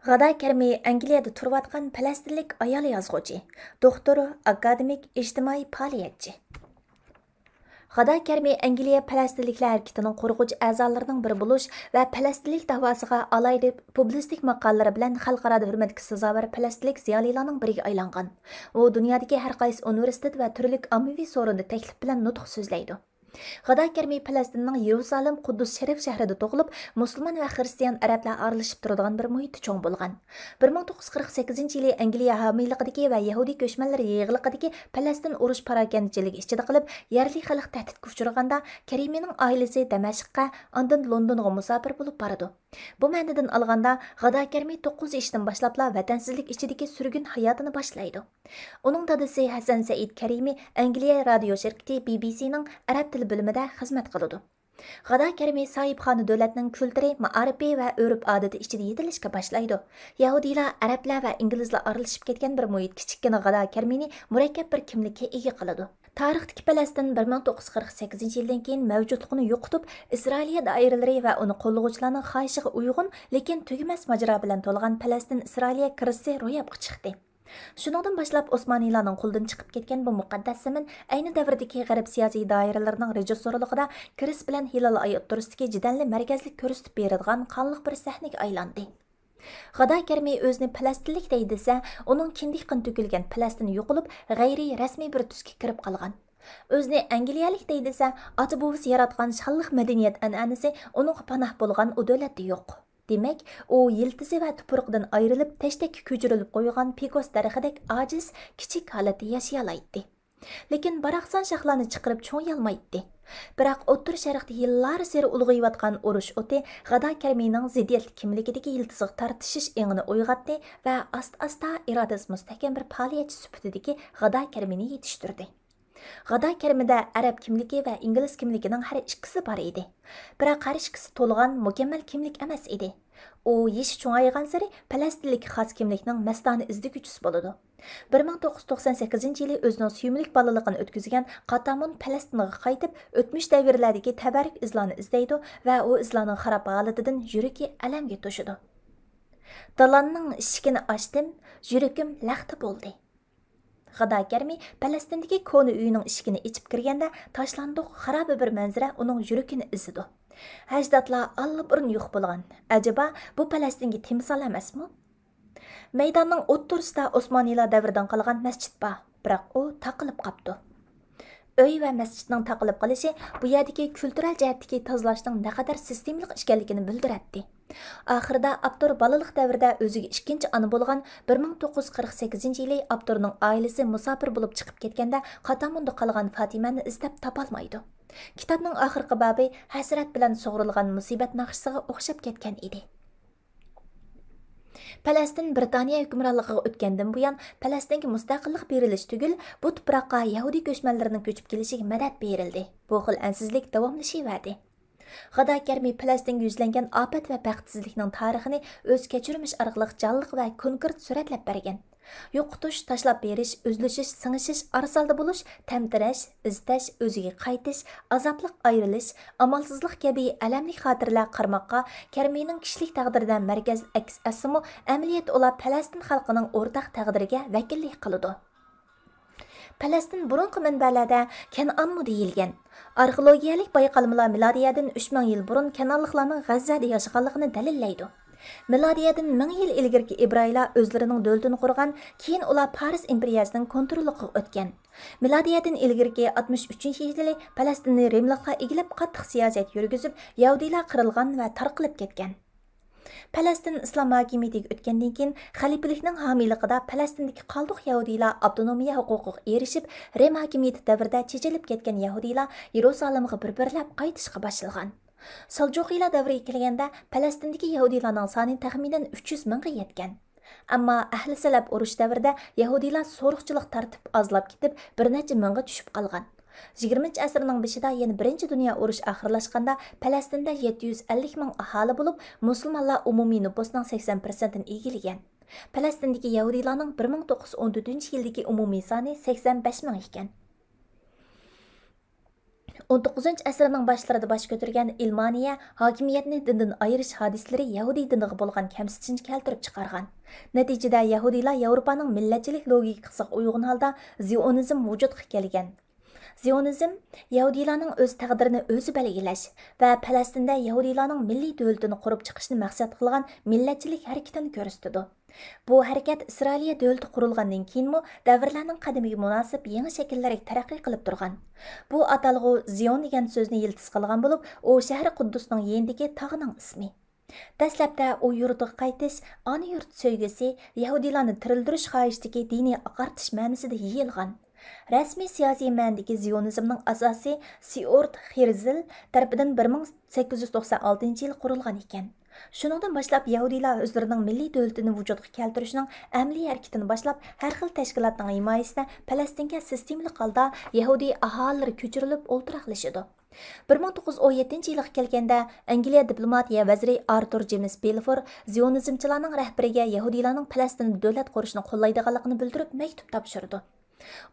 غادا كەرمى ئەنگلىيەدە تۇرۇۋاتقان پەلەستىنلىك ئايال يازغۇچى، دوختۇر، ئاكادېمىك، ئىجتىمائىي پائالىيەتچى. غادا كەرمى ئەنگلىيە پەلەستىنلىكلەر ھەرىكىتىنىڭ قۇرغۇچى ئەزالىرىنىڭ بىرى بولۇش ۋە پەلەستىنلىك داۋاسىغا ئالاھىدە پۇبلىستىك ماقالىلىرى بىلەن خەلقئارادا ھۆرمەتكە سازاۋەر پەلەستىنلىك زىيالىيلارنىڭ بىرىگە ئايلانغان. ئۇ دۇنيادىكى ھەر قايسى ئۇنىۋېرسىتېت ۋە تۈرلۈك ئاممىۋى سورۇندا تەكلىپ بىلەن نۇتۇق سۆزلەيدۇ. غادا كەرمى پەلەستىننىڭ يېرۇسالېم قۇددۇس شەرىپ شەھىرىدە تۇغۇلۇپ، مۇسۇلمان ۋە خىرىستىيان ئەرەبلەر ئارىلىشىپ تۇرىدىغان بىر مۇھىتتا چوڭ بولغان. بىر مىڭ توققۇز يۈز قىرىق سەككىزىنچى يىلى ئەنگلىيە ھامىيلىقىدىكى ۋە يەھۇدىي كۆچمەنلەر يېغىلىقىدىكى پەلەستىن ئۇرۇش پاراكەندىچىلىكى ئىچىدە قېلىپ، يەرلىي خەلق تەھدىتكە ئۇچرىغاندا، كەرمىنىڭ ئائىلىسى دەمەشققە، ئاندىن لوندونغا مۇساپىر بولۇپ بارىدۇ. بۇ مەنىدىن ئالغاندا، غادا كەرمى توققۇز يېشىدىن باشلاپلا ۋەتەنسىزلىك ئىچىدىكى سۈرگۈن ھاياتىنى باشلايدۇ. ئۇنىڭ دادىسى ھەسەن سەئىد كەرىمى ئەنگلىيە رادىيو شىركىتى بى بى سىنىڭ ئەرەب تىلى بۆلۈمىدە خىزمەت قىلىدۇ. غادا كەرمى ساھىبخانا دۆلەتنىڭ كۈلتۈرى، مائارىپى ۋە ئۆرپ-ئادىتى ئىچىدە يېتىلىشكە باشلايدۇ. يەھۇدىيلار، ئەرەبلەر ۋە ئىنگلىزلار ئارىلىشىپ كەتكەن بىر مۇھىت كىچىككىنە غادا كەرمىنى مۇرەككەپ بىر كىملىككە ئىگە قىلىدۇ. تارىختىكى پەلەستىن بىر مىڭ توققۇز يۈز قىرىق سەككىزىنچى يىلدىن كېيىن مەۋجۇتلۇقىنى يوقىتىپ، ئىسرائىلىيە دائىرىلىرى ۋە ئۇنى قوللىغۇچىلارنىڭ خاھىشىغا ئۇيغۇن، لېكىن تۈگىمەس ماجىرا بىلەن تولغان پەلەستىن ئىسرائىلىيە كىرىزىسى روياپقا چىقتى. شۇنىڭدىن باشلاپ ئوسمانىيلارنىڭ قولىدىن چىقىپ كەتكەن بۇ مۇقەددەس زېمىن ئەينى دەۋردىكى غەرب سىياسىي دائىرىلىرىنىڭ رېژىسسورلۇقىدا كىرىس بىلەن ھىلال ئاي ئوتتۇرىسىدىكى جېدەلنى مەركەزلىك كۆرسىتىپ بېرىدىغان قانلىق بىر سەھنىگە ئايلاندى. غادا كەرمى ئۆزىنى پەلەستىنلىك دەي دېسە، ئۇنىڭ كىندىك قېنى تۆكۈلگەن پەلەستىن يوقىلىپ، غەيرىي رەسمىي بىر تۈسكە كىرىپ قالغان. ئۆزىنى ئەنگلىيەلىك دەي دېسە، ئاتا-بوۋىسى ياراتقان شانلىق مەدەنىيەت ئەنئەنىسى ئۇنىڭغا پاناھ بولغان ئۇ دۆلەتتە يوق. دېمەك، ئۇ يىلتىزى ۋە تۇپرىقىدىن ئايرىلىپ، تەشتەككە كۆچۈرۈلۈپ قويغان پىكوس دەرىخىدەك ئاجىز، كىچىك ھالەتتە ياشىيالايتتى. لېكىن باراقسان شاخلارنى چىقىرىپ چوڭىيالمايتتى. بىراق ئوتتۇرا شەرقتە يىللارسېرى ئۇلغىيىۋاتقان ئۇرۇش ئوتى غادا كەرمىنىڭ زىددىيەتلىك كىملىكىدىكى يىلتىزىغا تارتىشىش ئېڭىنى ئويغاتتى ۋە ئاستا-ئاستا ئىرادىسى مۇستەھكەم بىر پائالىيەتچى سۈپىتىدىكى غادا كەرمىنى يېتىشتۈردى. غادا كەرمىدە ئەرەب كىملىكى ۋە ئىنگلىز كىملىكىنىڭ ھەر ئىككىسى بار ئىدى. بىراق ھەر ئىككىسى تولغان، مۇكەممەل كىملىك ئەمەس ئىدى. ئۇ يېشى چوڭايغانسېرى پەلەستىنلىك خاس كىملىكنىڭ مەستانە ئىزدىگۈچىسى بولىدۇ. بىر مىڭ توققۇز يۈز توقسان سەككىزىنچى يىلى ئۆزىنىڭ سۆيۈملۈك بالىلىقىنى ئۆتكۈزگەن قاتامون پەلەستىنغا قايتىپ، ئۆتمۈش دەۋرلەردىكى تەبەررۈك ئىزلارنى ئىزدەيدۇ ۋە ئۇ ئىزلارنىڭ خاراب ھالىتىدىن يۈرىكى ئەلەمگە توشىدۇ. دالاننىڭ ئىشىكىنى ئاچتىم، يۈرىكىم لەختە بولدى. غىدا كەرمى پەلەستىندىكى كونا ئۆيىنىڭ ئىشىكىنى ئېچىپ كىرگەندە، تاشلاندۇق، خارابە بىر مەنزىرە ئۇنىڭ يۈرىكىنى ئېزىدۇ. ئەجدادلار ئاللىبۇرۇن يوق بولغان. ئەجەبا، بۇ پەلەستىنگە تىمسال ئەمەسمۇ؟ مەيداننىڭ ئوتتۇرىسىدا ئوسمانىيلار دەۋرىدىن قالغان مەسچىت بار، بىراق ئۇ تاقىلىپ قاپتۇ. ئۆي ۋە مەسچىتنىڭ تاقىلىپ قېلىشى بۇ يەردىكى كۈلتۈرەل جەھەتتىكى تازىلاشنىڭ نەقەدەر سىستېمىلىق ئىكەنلىكىنى بىلدۈرەتتى. ئاخىرىدا ئاپتور بالىلىق دەۋرىدە ئۆزىگە ئىككىنچى ئانا بولغان بىر مىڭ توققۇز يۈز قىرىق سەككىزىنچى يىلى ئاپتورنىڭ ئائىلىسى مۇساپىر بولۇپ چىقىپ كەتكەندە، قاتاموندا قالغان فاتىمەنى ئىزدەپ تاپالمايدۇ. كىتابنىڭ ئاخىرقى بابى ھەسرەت بىلەن سۇغۇرۇلغان مۇسىبەت ناخشىسىغا ئوخشاپ كەتكەن ئىدى. پەلەستىن بىرىتانىيە ھۆكۈمرانلىقىغا ئۆتكەندىن بۇيان، پەلەستىنگە مۇستەقىللىق بېرىلىش تۈگۈل، بۇ تۇپراققا يەھۇدىي كۆچمەنلىرىنىڭ كۆچۈپ كېلىشىگە مەدەت بېرىلدى. بۇ خىل ئەنسىزلىك داۋاملىشىۋەردى. غىدا كەرمى پەلەستىنگە يۈزلەنگەن ئاپەت ۋە بەختسىزلىكنىڭ تارىخىنى ئۆز كەچۈرمىشى ئارقىلىق جانلىق ۋە كونكرېت سۈرەتلەپ بەرگەن. يوقىتىش، تاشلاپ بېرىش، ئۈزۈلۈشۈش، سىڭىشىش، ئارىسالدى بولۇش، تەمتىرەش، ئىزدەش، ئۆزىگە قايتىش، ئازابلىق ئايرىلىش، ئامالسىزلىق كەبى ئەلەملىك خاتىرىلەر قارىماققا، كەرمىنىڭ كىشىلىك تەقدىرىدە مەركەز ئەكس ئەتسىمۇ، ئەمەلىيەتتە ئۇلار پەلەستىن خەلقىنىڭ ئورتاق تەقدىرىگە ۋەكىللىك قىلىدۇ. پەلەستىن بۇرۇنقى مەنبەلەردە كەنئانمۇ دېيىلگەن. ئارخېئولوگىيەلىك بايقالمىلار مىلادىيەدىن ئۈچ مىڭ يىل بۇرۇن كەنئانلىقلارنىڭ غەززەدە ياشىغانلىقىنى دەلىللەيدۇ. مىلادىيەدىن مىڭ يىل ئىلگىرىكى ئىبراھىيلار ئۆزلىرىنىڭ دۆلىتىنى قۇرغان، كېيىن ئۇلار پارس ئىمپېرىيەسىنىڭ كونتروللۇقىغا ئۆتكەن. مىلادىيەدىن ئىلگىرىكى ئاتمىش ئۈچىنچى يىلى پەلەستىننى رىملىقلار ئىگىلەپ، قاتتىق سىياسەت يۈرگۈزۈپ، يەھۇدىيلار قىرىلغان ۋە تارقىلىپ كەتكەن. پەلەستىن ئىسلام ھاكىمىيىتىگە ئۆتكەندىن كېيىن، خەلىپىلىكنىڭ ھامىيلىقىدا پەلەستىندىكى قالدۇق يەھۇدىيلار ئاپتونومىيە ھوقۇقىغا ئېرىشىپ، رىم ھاكىمىيىتى دەۋرىدە چېچىلىپ كەتكەن يەھۇدىيلار يېرۇسالىمغا بىر-بىرلەپ قايتىشقا باشلىغان. سالجۇقىيلار دەۋرىگە كەلگەندە، پەلەستىندىكى يەھۇدىيلارنىڭ سانى تەخمىنەن ئۈچ يۈز مىڭغا يەتكەن. ئەمما ئەھلى سەلەپ ئۇرۇش دەۋرىدە يەھۇدىيلار سورۇقچىلىق تارتىپ ئازلاپ كېتىپ، بىر نەچچە مىڭغا چۈشۈپ قالغان. يىگىرمىنچى ئەسىرنىڭ بېشىدا يەنە بىرىنچى دۇنيا ئۇرۇشى ئاخىرلاشقاندا، پەلەستىندە يەتتە يۈز ئەللىك مىڭ ئاھالى بولۇپ، مۇسۇلمانلار ئومۇمىي نوپۇسنىڭ سەكسەن پىرسەنتىنى ئىگىلىگەن. پەلەستىندىكى يەھۇدىيلارنىڭ بىر مىڭ توققۇز يۈز ئون تۆتىنچى يىلدىكى ئومۇمىي سانى سەكسەن بەش مىڭ ئىكەن. ئون توققۇزىنچى ئەسىرنىڭ باشلىرىدا باش كۆتۈرگەن ئىلمانىيە ھاكىمىيەتنى دىندىن ئايرىش ھادىسىلىرى يەھۇدىي دىنىغا بولغان كەمسىتىشنى كەلتۈرۈپ چىقارغان. نەتىجىدە يەھۇدىيلار ياۋروپانىڭ مىللەتچىلىك لوگىكىسىغا ئۇيغۇن ھالدا زىئونىزم ۋۇجۇدقا كەلگەن. زىئونىزم يەھۇدىيلارنىڭ ئۆز تەقدىرىنى ئۆزى بەلگىلەش ۋە پەلەستىندە يەھۇدىيلارنىڭ مىللىي دۆلىتىنى قۇرۇپ چىقىشنى مەقسەت قىلغان مىللەتچىلىك ھەرىكىتىنى كۆرسىتىدۇ. بۇ ھەرىكەت ئىسرائىلىيە دۆلىتى قۇرۇلغاندىن كېيىنمۇ دەۋرلەرنىڭ قەدىمىگە مۇناسىپ يېڭى شەكىللەرگە تەرەققىي قىلىپ تۇرغان. بۇ ئاتالغۇ زىيون دېگەن سۆزنى يىلتىز قىلغان بولۇپ، ئۇ شەھىرى قۇددۇسنىڭ يېنىدىكى تاغنىڭ ئىسمى. دەسلەپتە ئۇ يۇرتىغا قايتىش، ئانا يۇرت سۆيگۈسى، يەھۇدىيلارنى تىرىلدۈرۈش خاھىشىدىكى دىنىي ئاقارتىش مەنىسىدە يېيىلغان. رەسمىي سىياسىي مەنىدىكى زىيونىزمنىڭ ئاساسى سىئورت خېرزل تەرىپىدىن بىر مىڭ سەككىز يۈز توقسان ئالتىنچى يىلى قۇرۇلغان ئىكەن. شۇنىڭدىن باشلاپ يەھۇدىيلار ئۆزلىرىنىڭ مىللىي دۆلىتىنى ۋۇجۇدقا كەلتۈرۈشنىڭ ئەمەلىي ھەرىكىتىنى باشلاپ، ھەر خىل تەشكىلاتنىڭ ھىمايىسىدە پەلەستىنگە سىستېمىلىق ھالدا يەھۇدىي ئاھالىلىرى كۆچۈرۈلۈپ ئولتۇراقلىشىدۇ. بىر مىڭ توققۇز يۈز ئون يەتتىنچى يىلىغا كەلگەندە، ئەنگلىيە دىپلوماتىيە ۋەزىرى ئارتۇر جېمس بېلفور زىيونىزمچىلارنىڭ رەھبىرىگە يەھۇدىيلارنىڭ پەلەستىندە دۆلەت قۇرۇشنى قوللايدىغانلىقىنى بىلدۈرۈپ مەكتۇپ تاپشۇرىدۇ.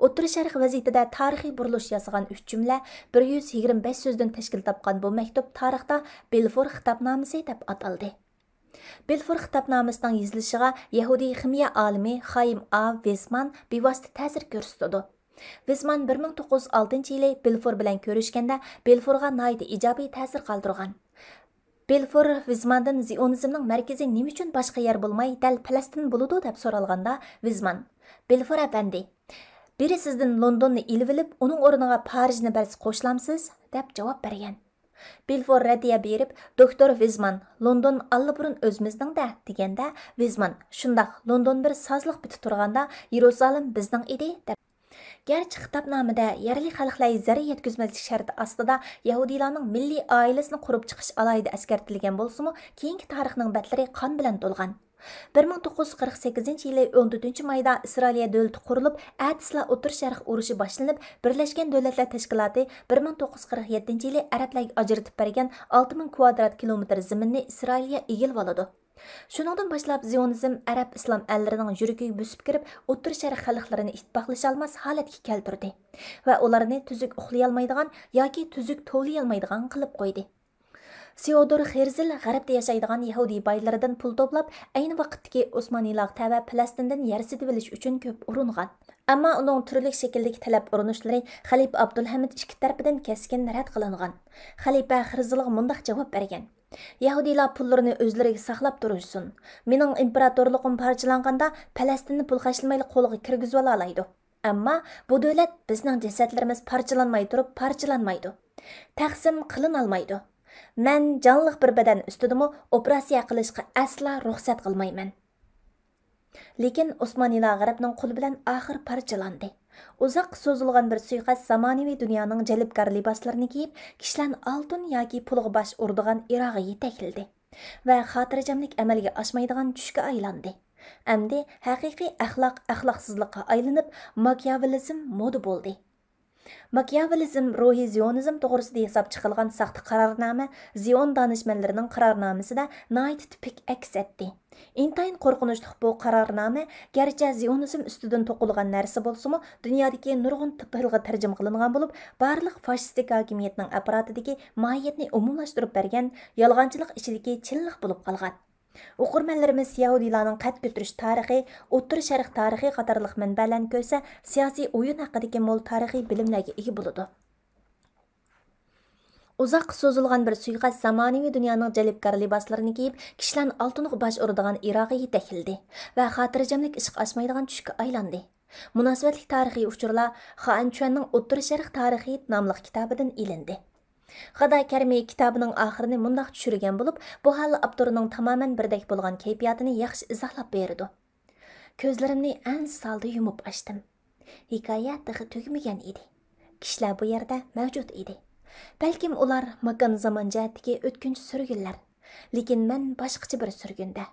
ئوتتۇرا شەرق ۋەزىيىتىدە تارىخىي بۇرۇلۇش ياسىغان ئۈچ جۈملە، بىر يۈز يىگىرمە بەش سۆزدىن تەشكىل تاپقان بۇ مەكتۇپ تارىختا بېلفور خىتابنامىسى دەپ ئاتالدى. بېلفور خىتابنامىسىنىڭ يېزىلىشىغا يەھۇدىي خىمىيە ئالىمى خايىم ئا ۋېسمان بىۋاسىتە تەسىر كۆرسىتىدۇ. ۋېسمان بىر مىڭ توققۇز يۈز ئالتىنچى يىلى بېلفور بىلەن كۆرۈشكەندە، بېلفورغا ناھايىتى ئىجابىي تەسىر قالدۇرغان. بېلفور ۋېسماندىن زىئونىزمنىڭ مەركىزى نېمە ئۈچۈن باشقا يەر بولماي، دەل پەلەستىن بولىدۇ دەپ سورالغاندا، ۋېسمان، بېلفور ئەپەندى، بىرى سىزدىن لوندوننى ئېلىۋېلىپ، ئۇنىڭ ئورنىغا پارىژنى بەرسە قوشۇلامسىز؟ دەپ جاۋاب بەرگەن. بېلفور رەددىيە بېرىپ، دوكتور ۋېزمان، لوندون ئاللىبۇرۇن ئۆزىمىزنىڭ-دە، دېگەندە، ۋېزمان، شۇنداق، لوندون بىر سازلىق پېتى تۇرغاندا، يېرۇسالىم بىزنىڭ ئىدى، دەپ. گەرچە خىتابنامىدە يەرلىك خەلقلەر زەرەر يەتكۈزمەسلىك شەرتى ئاستىدا يەھۇدىيلارنىڭ مىللىي ئائىلىسىنى قۇرۇپ چىقىش ئالاھىدە ئەسكەرتىلگەن بولسىمۇ، كېيىنكى تارىخنىڭ بەتلىرى قان بىلەن تولغان. بىر مىڭ توققۇز يۈز قىرىق سەككىزىنچى يىلى ئون تۆتىنچى مايدا ئىسرائىلىيە دۆلىتى قۇرۇلۇپ، ئەتىسىلا ئوتتۇرا شەرق ئۇرۇشى باشلىنىپ، بىرلەشكەن دۆلەتلەر تەشكىلاتى بىر مىڭ توققۇز يۈز قىرىق يەتتىنچى يىلى ئەرەبلەرگە ئاجرىتىپ بەرگەن ئالتە مىڭ كۋادرات كىلومېتىر زېمىننى ئىسرائىلىيە ئىگىلىۋالىدۇ. شۇنىڭدىن باشلاپ زىيونىزم ئەرەب ئىسلام ئەللىرىنىڭ يۈرىكىگە بۆسۈپ كىرىپ، ئوتتۇرا شەرق خەلقلىرىنى ئىتتىپاقلىشالماس ھالەتكە كەلتۈردى ۋە ئۇلارنى تۈزۈك ئۇخلىيالمايدىغان ياكى تۈزۈك توۋلىيالمايدىغان قىلىپ قويدى. سېئودور خېرزل غەربتە ياشايدىغان يەھۇدىي بايلىرىدىن پۇل توپلاپ، ئەينى ۋاقىتتىكى ئوسمانلىلارغا تەۋە پەلەستىندىن يەر سېتىۋېلىش ئۈچۈن كۆپ ئۇرۇنغان. ئەمما ئۇنىڭ تۈرلۈك شەكىلدىكى تەلەپ ئۇرۇنۇشلىرى خەلىپە ئابدۇلھەمىد ئىككى تەرىپىدىن كەسكىن رەت قىلىنغان. خەلىپە خېرزلغا مۇنداق جاۋاب بەرگەن: يەھۇدىيلار پۇللىرىنى ئۆزلىرىگە ساقلاپ تۇرۇشسۇن. مېنىڭ ئىمپېراتورلۇقۇم پارچىلانغاندا، پەلەستىننى پۇل خەجلىمەيلا قولىغا كىرگۈزۈۋالالايدۇ. ئەمما بۇ دۆلەت بىزنىڭ جەسەتلىرىمىز پارچىلانماي تۇرۇپ پارچىلانمايدۇ. تەقسىم قىلىنالمايدۇ. مەن جانلىق بىر بەدەن ئۈستىدىمۇ ئوپېراتسىيە قىلىشقا ئەسلا رۇخسەت قىلمايمەن. لېكىن ئوسمانلىلار غەربنىڭ قولى بىلەن ئاخىر پارچىلاندى. ئۇزاققا سوزۇلغان بىر سۇيىقەست زامانىۋى دۇنيانىڭ جەلپكار لىباسلىرىنى كىيىپ، كىشىلەرنى ئالتۇن ياكى پۇلغا باش ئۇرىدىغان ئىراققا يېتەكلىدى ۋە خاتىرجەملىك ئەمەلگە ئاشمايدىغان چۈشكە ئايلاندى. ئەمدى ھەقىقىي ئەخلاق ئەخلاقسىزلىققا ئايلىنىپ، ماكىياۋېللىزم مودا بولدى. ماكىياۋېللىزم روھى زىيونىزم توغرىسىدا ياساپ چىقىلغان ساختا قارارنامە زىيون دانىشمەنلىرىنىڭ قارارنامىسىدە ناھايىتى تىپىك ئەكس ئەتتى. ئىنتايىن قورقۇنچلۇق بۇ قارارنامە، گەرچە زىيونىزم ئۈستىدىن توقۇلغان نەرسە بولسىمۇ، دۇنيادىكى نۇرغۇن تىلغا تەرجىمە قىلىنغان بولۇپ، بارلىق فاشىستىك ھاكىمىيەتنىڭ ئاپپاراتىدىكى ماھىيەتنى ئومۇملاشتۇرۇپ بەرگەن يالغانچىلىق ئىچىدىكى چىنلىق بولۇپ قالغان. ئوقۇرمەنلىرىمىز يەھۇدىيلارنىڭ قەد كۆتۈرۈش تارىخى، ئوتتۇرا شەرق تارىخى قاتارلىق مەنبەلەرنى كۆرسە، سىياسىي ئويۇن ھەققىدىكى مول تارىخىي بىلىملەرگە ئىگە بولىدۇ. ئۇزاققا سوزۇلغان بىر سۇيىقەست زامانىۋى دۇنيانىڭ جەلپكار لىباسلىرىنى كىيىپ، كىشىلەرنى ئالتۇنغا باش ئۇرىدىغان ئىراققا يېتەكلىدى ۋە خاتىرجەملىك ئىشقا ئاشمايدىغان چۈشكە ئايلاندى. مۇناسىۋەتلىك تارىخىي ئۇچۇرلار خائەن چۈەننىڭ ئوتتۇرا شەرق تارىخى ناملىق كىتابىدىن ئېلىندى. غىدا كەرىمى كىتابىنىڭ ئاخىرىنى مۇنداق چۈشۈرگەن بولۇپ، بۇ ھال ئاپتورنىڭ تامامەن بىردەك بولغان كەيپىياتىنى ياخشى ئىزاھلاپ بېرىدۇ. كۆزلىرىمنى ئەنسىز ھالدا يۇمۇپ ئاچتىم. ھېكايە تېخى تۈگىمىگەن ئىدى. كىشىلەر بۇ يەردە مەۋجۇت ئىدى. بەلكىم ئۇلار ماكان زامان جەھەتتىكى ئۆتكۈنچى سۈرگۈنلەر. لېكىن مەن باشقىچە بىر سۈرگۈندە.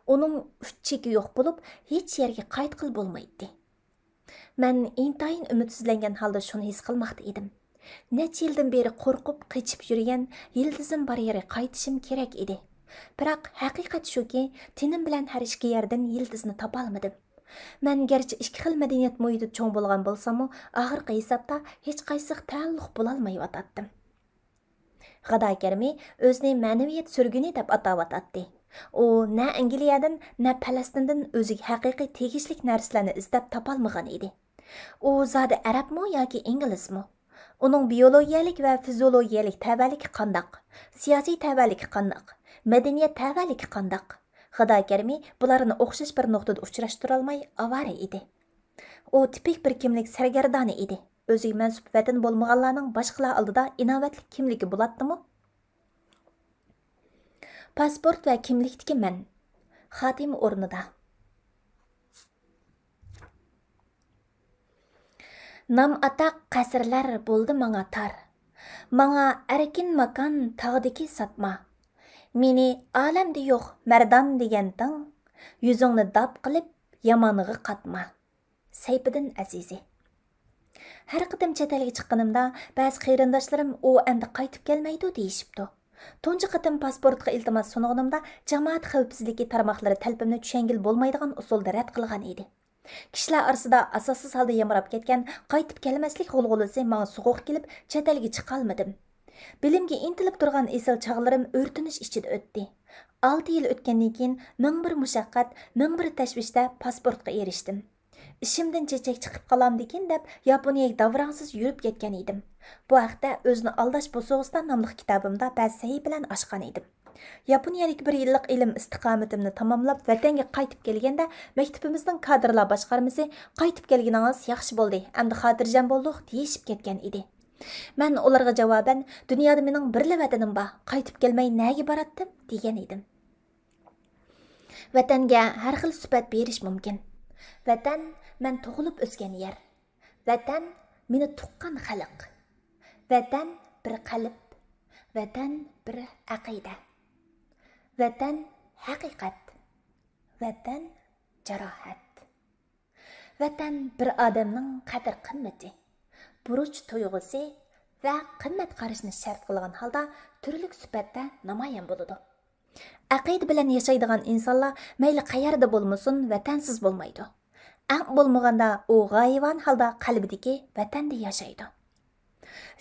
ئۇنىڭ ئۇچ چېكى يوق بولۇپ، ھېچ يەرگە قايتقىلى بولمايتتى. مەن ئىنتايىن ئۈمىدسىزلەنگەن ھالدا شۇنى ھېس قىلماقتا ئىدىم. نەچچە يىلدىن بېرى قورقۇپ، قېچىپ يۈرگەن يىلتىزىم بار يەرگە قايتىشىم كېرەك ئىدى. بىراق، ھەقىقەت شۇكى، تېنىم بىلەن ھەر ئىككى يەردىن يىلتىزنى تاپالمىدىم. مەن گەرچە ئىككى خىل مەدەنىيەت مۇھىتىدا چوڭ بولغان بولساممۇ، ئاخىرقى ھېسابتا ھېچقايسىغا تەئەللۇق بولالمايۋاتاتتىم. غىدا كەرىمى ئۆزىنى مەنىۋىيەت سۈرگۈنى دەپ ئاتاۋاتاتتى. ئۇ نە ئەنگلىيەدىن، نە پەلەستىندىن ئۆزىگە ھەقىقىي تېگىشلىك نەرسىلەرنى ئىزدەپ تاپالمىغان ئىدى. ئۇ زادى ئەرەبمۇ ياكى ئىنگلىزمۇ؟ ئۇنىڭ بىيولوگىيەلىك ۋە فىزىئولوگىيەلىك تەۋەلىكى قانداق؟ سىياسىي تەۋەلىكى قانداق؟ مەدەنىيەت تەۋەلىكى قانداق؟ غىدا كەرىمى بۇلارنى ئوخشاش بىر نۇقتىدا ئۇچراشتۇرالماي ئاۋارە ئىدى. ئۇ تىپىك بىر كىملىك سەرگەردانى ئىدى. ئۆزىگە مەنسۇپ ۋەتىنى بولمىغانلارنىڭ باشقىلار ئالدىدا ئىناۋەتلىك كىملىكى بولاتتىمۇ؟ پاسپورت ۋە كىملىكتىكى مەن. خاتىمە ئورنىدا. نام ئاتاق قەسىرلەر بولدى ماڭا تار. ماڭا ئەركىن ماكان تاغدىكى ساتما. مېنى ئالەمدە يوق مەردان دېگەنتىڭ، يۈزۈڭنى داپ قىلىپ يامانغا قاتما. سەيپىدىن ئەزىزى. ھەر قېتىم چەت ئەلگە چىققىنىمدا، بەزى قېرىنداشلىرىم ئۇ ئەمدى قايتىپ كەلمەيدۇ دېيىشىپتۇ. تۇنجى قېتىم پاسپورتقا ئىلتىماس سۇنغىنىمدا، جامائەت خەۋپسىزلىكى تارماقلىرى تەلىپىمنى چۈشەنگىلى بولمايدىغان ئۇسۇلدا رەت قىلغان ئىدى. كىشىلەر ئارىسىدا ئاساسسىز ھالدا يامراپ كەتكەن قايتىپ كەلمەسلىك غۇلغۇلىسى ماڭا سوغۇق كېلىپ، چەت ئەلگە چىقالمىدىم. بىلىمگە ئىنتىلىپ تۇرغان ئېسىل چاغلىرىم ئۆرتىنىش ئىچىدە ئۆتتى. ئالتە يىل ئۆتكەندىن كېيىن، مىڭ بىر مۇشەققەت، مىڭ بىر تەشۋىشتە پاسپورتقا ئېرىشتىم. ئىشىمدىن چېچەك چىقىپ قالامدىكىن دەپ، ياپونىيەگە داۋراڭسىز يۈرۈپ كەتكەن ئىدىم. بۇ ھەقتە ئۆزىنى ئالداش بوسۇغىسىدا ناملىق كىتابىمدا بەزى سەھىپىلەرنى ئاچقان ئىدىم. ياپونىيەدىكى بىر يىللىق ئىلىم ئىستىقامىتىمنى تاماملاپ، ۋەتەنگە قايتىپ كەلگەندە، مەكتىپىمىزنىڭ كادىرلار باشقارمىسى، «قايتىپ كەلگىنىڭىز ياخشى بولدى، ئەمدى خاتىرجەم بولدۇق» دېيىشىپ كەتكەن ئىدى. مەن ئۇلارغا جاۋابەن، «دۇنيادا مېنىڭ بىرلا ۋەتىنىم بار، قايتىپ كەلمەي نەگە باراتتىم؟» دېگەن ئىدىم. ۋەتەنگە ھەر خىل سۈپەت بېرىش مۇمكىن. ۋەتەن، مەن تۇغۇلۇپ ئۆسكەن يەر. ۋەتەن، مېنى تۇغقان خەلق. ۋەتەن، بىر قەلب. ۋەتەن، بىر ئەقىدە. ۋەتەن، ھەقىقەت. ۋەتەن، جاراھەت. ۋەتەن بىر ئادەمنىڭ قەدىر-قىممىتى، بۇرچ تۇيغۇسى ۋە قىممەت قارىشىنى شەرت قىلغان ھالدا تۈرلۈك سۈپەتتە نامايان بولىدۇ. ئەقىدە بىلەن ياشايدىغان ئىنسانلار مەيلى قەيەردە بولمىسۇن، ۋەتەنسىز بولمايدۇ. ئەڭ بولمىغاندا ئۇ غايىۋان ھالدا قەلبىدىكى ۋەتەندە ياشايدۇ.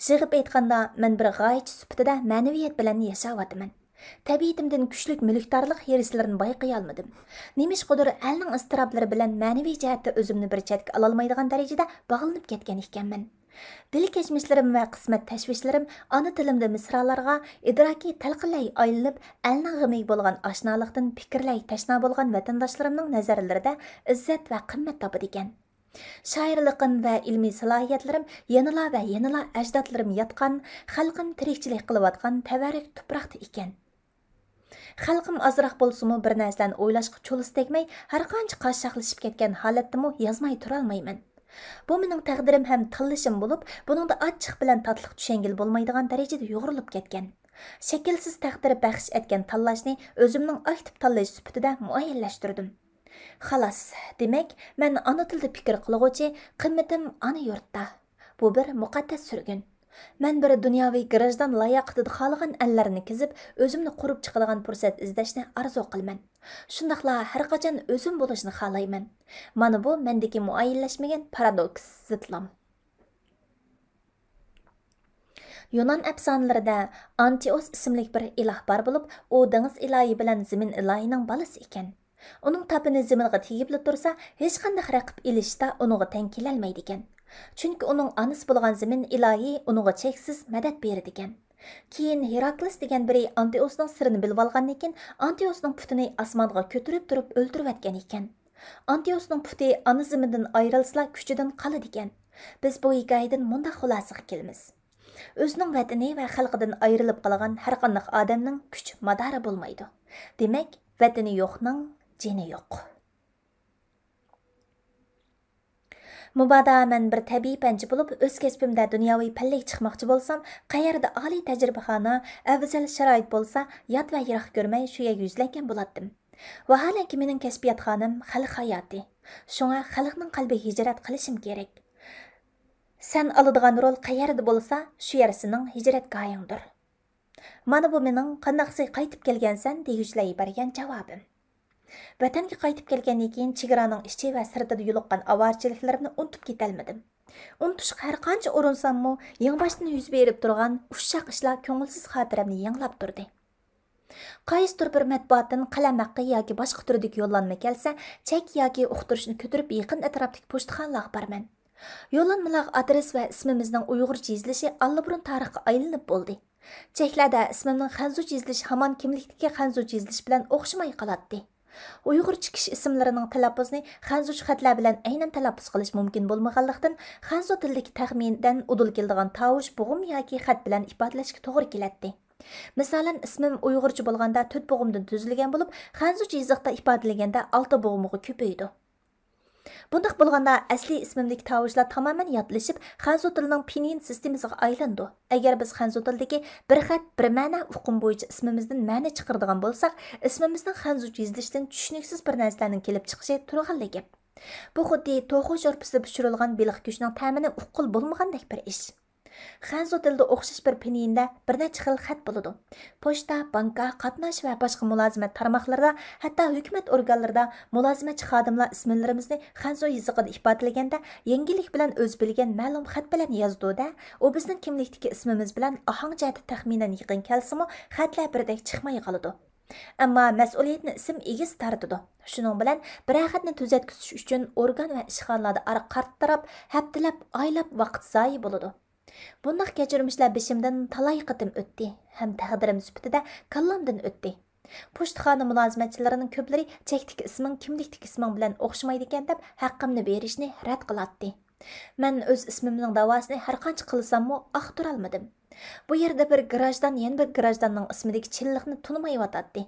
يىغىپ ئېيتقاندا، مەن بىر غايىچى سۈپىتىدە مەنىۋىيەت بىلەن ياشاۋاتىمەن. تەبىئىتىمدىن كۈچلۈك مۈلۈكدارلىق ھېرىسلىرىنى بايقىيالمىدىم. نېمىشقىدۇر ئەلنىڭ ئىزتىراپلىرى بىلەن مەنىۋى جەھەتتە ئۆزۈمنى بىر چەتكە ئالالمايدىغان دەرىجىدە باغلىنىپ كەتكەن ئىكەنمەن. دىل كەچمىشلىرىم ۋە قىسمەت تەشۋىشلىرىم ئانا تىلىمدا مىسرالارغا ئىدراكىي تەلقىنلەي ئايلىنىپ، ئەلنىڭ غېمىگە بولغان ئاشنالىقتىن پىكىرلەي تەشنا بولغان ۋەتەنداشلىرىمنىڭ نەزەرلىرىدە ئىززەت ۋە قىممەت تاپىدىكەن. شائىرلىقىم ۋە ئىلمىي سالاھىيەتلىرىم يەنىلا ۋە يەنىلا ئەجدادلىرىم ياتقان، خەلقىم تىرىكچىلىك قىلىۋاتقان تەۋەررۈك تۇپراقتا ئىكەن. خەلقىم ئازراق بولسىمۇ بىر نەرسىلەرنى ئويلاشقا چولىسى تەگمەي، ھەرقانچە قاچاقلىشىپ كەتكەن ھالەتتىمۇ يازماي تۇرالمايمەن. بۇ مېنىڭ تەقدىرىم ھەم تاللىشىم بولۇپ، بۇنىڭدا ئاچچىق بىلەن تاتلىق چۈشەنگىلى بولمايدىغان دەرىجىدە يۇغۇرۇلۇپ كەتكەن. شەكىلسىز تەقدىر بەخش ئەتكەن تاللاشنى ئۆزۈمنىڭ ئاكتىپ تاللاش سۈپىتىدە مۇئەييەنلەشتۈردۈم. خالاس، دېمەك، مەن ئانا تىلدا پىكىر قىلغۇچى، قىممىتىم ئانا يۇرتتا. بۇ بىر مۇقەددەس سۈرگۈن. مەن بىر دۇنياۋى گراژدان لاياقىتىدە خالىغان ئەللەرنى كېزىپ، ئۆزۈمنى قۇرۇپ چىقىدىغان پۇرسەت ئىزدەشنى ئارزۇ قىلىمەن. شۇنداقلا ھەرقاچان ئۆزۈم بولۇشنى خالايمەن. مانا بۇ مەندىكى مۇئەييەنلەشمىگەن پارادوكس، زىتلام. يۇنان ئەپسانىلىرىدە ئانتىئوس ئىسىملىك بىر ئىلاھ بار بولۇپ، ئۇ دېڭىز ئىلاھى بىلەن زېمىن ئىلاھىنىڭ بالىسى ئىكەن. ئۇنىڭ تاپىنى زېمىنغا تېگىپلا تۇرسا، ھېچقانداق رەقىب ئېلىشىشتا ئۇنىڭغا تەڭ كېلەلمەيدىكەن. چۈنكى ئۇنىڭ ئانىسى بولغان زېمىن ئىلاھى ئۇنىڭغا چەكسىز مەدەت بېرىدىكەن. كېيىن ھېراكلىس دېگەن بىرى ئانتىئوسنىڭ سىرىنى بىلىۋالغاندىن كېيىن، ئانتىئوسنىڭ پۇتىنى ئاسمانغا كۆتۈرۈپ تۇرۇپ ئۆلتۈرۈۋەتكەن ئىكەن. ئانتىئوسنىڭ پۇتى ئانا زېمىندىن ئايرىلسىلا، كۈچىدىن قالىدىكەن. بىز بۇ ھېكايىدىن مۇنداق خۇلاسىگە كېلىمىز. ئۆزىنىڭ ۋەتىنى ۋە خەلقىدىن ئايرىلىپ قالغان ھەرقانداق ئادەمنىڭ كۈچ مادارى بولمايدۇ. دېمەك، ۋەتىنى يوقنىڭ جېنى يوق. مۇبادا مەن بىر تەبىئىي پەنچى بولۇپ، ئۆز كەسپىمدە دۇنياۋى پەللىگە چىقماقچى بولسام، قەيەردە ئالىي تەجرىبىخانا، ئەۋزەل شارائىت بولسا، يات ۋە يىراق كۆرمەي شۇ يەرگە يۈزلەنگەن بولاتتىم. ۋاھالەنكى، مېنىڭ كەسپىياتخانام خەلق ھاياتى. شۇڭا خەلقنىڭ قەلبىگە ھىجرەت قىلىشىم كېرەك. سەن ئالىدىغان رول قەيەردە بولسا، شۇ يەر سېنىڭ ھىجرەتگاھىڭدۇر. مانا بۇ مېنىڭ «قانداقسى، قايتىپ كەلگەنسەن؟» دېگۈچىلەي بەرگەن جاۋابىم. ۋەتەنگە قايتىپ كەلگەندىن كېيىن، چېگرانىڭ ئىچى ۋە سىرتىدا يولۇققان ئاۋارىچىلىكلىرىمنى ئۇنتۇپ كېتەلمىدىم. ئۇنتۇشقا ھەرقانچە ئۇرۇنساممۇ، يېڭىباشتىن يۈز بېرىپ تۇرغان ئۇششاق ئىشلار كۆڭۈلسىز خاتىرەمنى يېڭىلاپ تۇردى. قايسىدۇر بىر مەتبۇئاتتىن قەلەم ھەققى ياكى باشقا تۈردىكى يوللانما كەلسە، چەك ياكى ئۇقتۇرۇشنى كۆتۈرۈپ، يېقىن ئەتراپتىكى پوچتىخانىلارغا بارىمەن. يوللانمىلارغا ئادرېس ۋە ئىسمىمىزنىڭ ئۇيغۇرچە يېزىلىشى ئاللىبۇرۇن تارىخقا ئايلىنىپ بولدى. چەكلەردە ئىسمىمنىڭ خەنزۇچە يېزىلىشى ھامان كىملىكتىكى خەنزۇچە يېزىلىش بىلەن ئوخشىماي قالاتتى. ئۇيغۇرچە كىشى ئىسىملىرىنىڭ تەلەپپۇزىنى خەنزۇچە خەتلەر بىلەن ئەينەن تەلەپپۇز قىلىش مۇمكىن بولمىغانلىقتىن، خەنزۇ تىلىدىكى تەخمىندىن ئۇدۇل كېلىدىغان تاۋۇش بوغۇم ياكى خەت بىلەن ئىپادىلەشكە توغرا كېلەتتى. مىسالەن، ئىسمىم ئۇيغۇرچە بولغاندا تۆت بوغۇمدىن تۈزۈلگەن بولۇپ، خەنزۇچە يېزىقتا ئىپادىلىگەندە ئالتە بوغۇمغا كۆپىيىدۇ. بۇنداق بولغاندا، ئەسلىي ئىسمىمدىكى تاۋۇشلار تامامەن ياتلىشىپ، خەنزۇ تىلىنىڭ پىنيىن سىستېمىسىغا ئايلىنىدۇ. ئەگەر بىز خەنزۇ تىلىدىكى بىر خەت، بىر مەنە ئۇقۇم بويىچە ئىسمىمىزدىن مەنە چىقىرىدىغان بولساق، ئىسمىمىزنىڭ خەنزۇچە يېزىلىشىدىن چۈشىنىكسىز بىر نەرسىلەرنىڭ كېلىپ چىقىشى تۇرغانلا گەپ. بۇ خۇددى توخۇ شورپىسىدا پىشۇرۇلغان بېلىق گۆشىنىڭ تەمىنى ئۇققىلى بولمىغاندەك بىر ئىش. خەنزۇ تىلىدا ئوخشاش بىر پىنيىندە بىر نەچچە خىل خەت بولىدۇ. پوچتا، بانكا، قاتناش ۋە باشقا مۇلازىمەت تارماقلىرىدا، ھەتتا ھۆكۈمەت ئورگانلىرىدا مۇلازىمەتچى خادىملار ئىسىملىرىمىزنى خەنزۇ يېزىقىدا ئىپادىلىگەندە، يەڭگىللىك بىلەن ئۆزى بىلگەن مەلۇم خەت بىلەن يازىدۇ-دە، ئۇ بىزنىڭ كىملىكتىكى ئىسمىمىز بىلەن ئاھاڭ جەھەتتە تەخمىنەن يېقىن كەلسىمۇ، خەتلەر بىردەك چىقماي قالىدۇ. ئەمما مەسئۇلىيەتنى ئىسىم ئىگىسى تارتىدۇ. شۇنىڭ بىلەن بىرەر خەتنى تۈزەتكۈزۈش ئۈچۈن ئورگان ۋە ئىشخانىلاردا ئارقا قارىتىراپ، ھەپتىلەپ، ئايلاپ ۋاقىت زايە بولىدۇ. بۇنداق كەچۈرمىشلەر بېشىمدىن تالاي قېتىم ئۆتتى ھەم تەقدىرىم سۈپىتىدە كاللامدىن ئۆتتى. پوچتىخانا مۇلازىمەتچىلىرىنىڭ كۆپلىرى چەكتىكى ئىسمىڭ كىملىكتىكى ئىسمىڭ بىلەن ئوخشىمايدىكەن دەپ ھەققىمنى بېرىشنى رەت قىلاتتى. مەن ئۆز ئىسمىمنىڭ داۋاسىنى ھەرقانچە قىلساممۇ ئاختۇرالمىدىم. بۇ يەردە بىر گىراژدان يەنە بىر گىراژداننىڭ ئىسمىدىكى چىنلىقنى تونۇمايۋاتاتتى.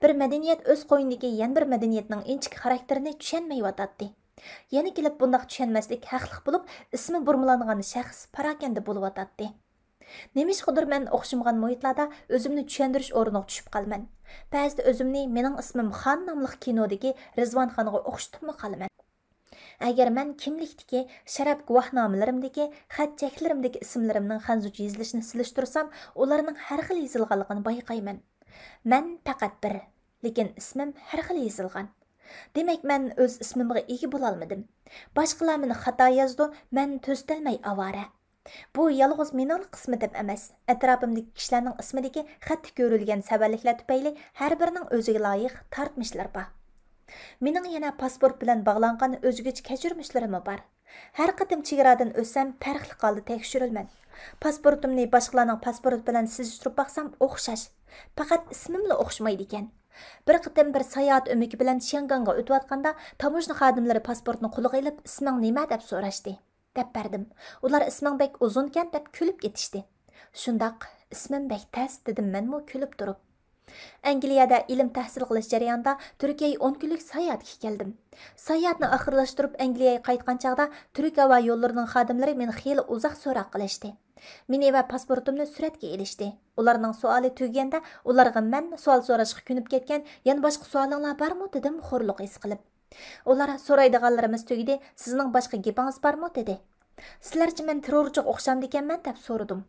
بىر مەدەنىيەت ئۆز قوينىدىكى يەنە بىر مەدەنىيەتنىڭ ئىنچىكە خاراكتېرىنى چۈشەنمەيۋاتاتتى. يەنە كېلىپ بۇنداق چۈشەنمەسلىك ھەقلىق بولۇپ، ئىسمى بۇرمىلانغان شەخس پاراكەندە بولۇۋاتاتتى. نېمىشقىدۇر مەن ئوخشىمىغان مۇھىتلاردا ئۆزۈمنى چۈشەندۈرۈش ئورنىغا چۈشۈپ قالىمەن. بەزىدە ئۆزۈمنى مېنىڭ ئىسمىم خان ناملىق كىنودىكى رىزۋانخانغا ئوخشىتىپمۇ قالىمەن. ئەگەر مەن كىملىكتىكى، شەرەپ گۇۋاھنامىلىرىمدىكى، خەت چەكلىرىمدىكى ئىسىملىرىمنىڭ خەنزۇچە يېزىلىشىنى سېلىشتۇرسام، ئۇلارنىڭ ھەر خىل يېزىلغانلىقىنى بايقايمەن. مەن پەقەت بىر، لېكىن ئىسمىم ھەر خىل يېزىلغان. دېمەك، مەن ئۆز ئىسمىمغا ئىگە بولالمىدىم. باشقىلار مېنى خاتا يازىدۇ، مەن تۈزىتەلمەي ئاۋارە. بۇ يالغۇز مېنىڭلا قىسمىتىم ئەمەس، ئەتراپىمدىكى كىشىلەرنىڭ ئىسمىدىكى خەتتە كۆرۈلگەن سەۋەنلىكلەر تۈپەيلى ھەر بىرىنىڭ ئۆزىگە لايىق تارتمىشلىرى بار. مېنىڭ يەنە پاسپورت بىلەن باغلانغان ئۆزگىچە كەچۈرمىشلىرىممۇ بار. ھەر قېتىم چېگرادىن ئۆتسەم، پەرقلىق ھالدا تەكشۈرۈلىمەن. پاسپورتۇمنى باشقىلارنىڭ پاسپورتى بىلەن سېلىشتۇرۇپ باقسام، ئوخشاش. پەقەت ئىسمىملا ئوخشىمايدىكەن. بىر قېتىم بىر ساياھەت ئۆمىكى بىلەن شياڭگاڭغا ئۆتۈۋاتقاندا، تاموژنا خادىملىرى پاسپورتنى قولىغا ئېلىپ، «ئىسمىڭ نېمە؟» دەپ سوراشتى. دەپ بەردىم. ئۇلار «ئىسمىڭ بەك ئۇزۇنكەن» دەپ كۈلۈپ كېتىشتى. «شۇنداق، ئىسمىم بەك تەس» دېدىم مەنمۇ كۈلۈپ تۇرۇپ. ئەنگلىيەدە ئىلىم تەھسىل قىلىش جەريانىدا تۈركىيەگە ئون كۈنلۈك ساياھەتكە كەلدىم. ساياھەتنى ئاخىرلاشتۇرۇپ ئەنگلىيەگە قايتقان چاغدا تۈرك ھاۋا يوللىرىنىڭ خادىملىرى مېنى خېلى ئۇزاق سوراق قىلىشتى. مېنى ۋە پاسپورتۇمنى سۈرەتكە ئېلىشتى. ئۇلارنىڭ سوئالى تۈگىگەندە ئۇلارغا مەن سوئال سوراشقا كۆنۈپ كەتكەن، يەنە باشقا سوئالىڭلار بارمۇ دېدىم خورلۇق ھېس قىلىپ. ئۇلار سورايدىغانلىرىمىز تۈگىدى، سىزنىڭ باشقا گېپىڭىز بارمۇ دېدى. سىلەرچە مەن تېررورچىغا ئوخشامدىكەنمەن دەپ سورىدىم.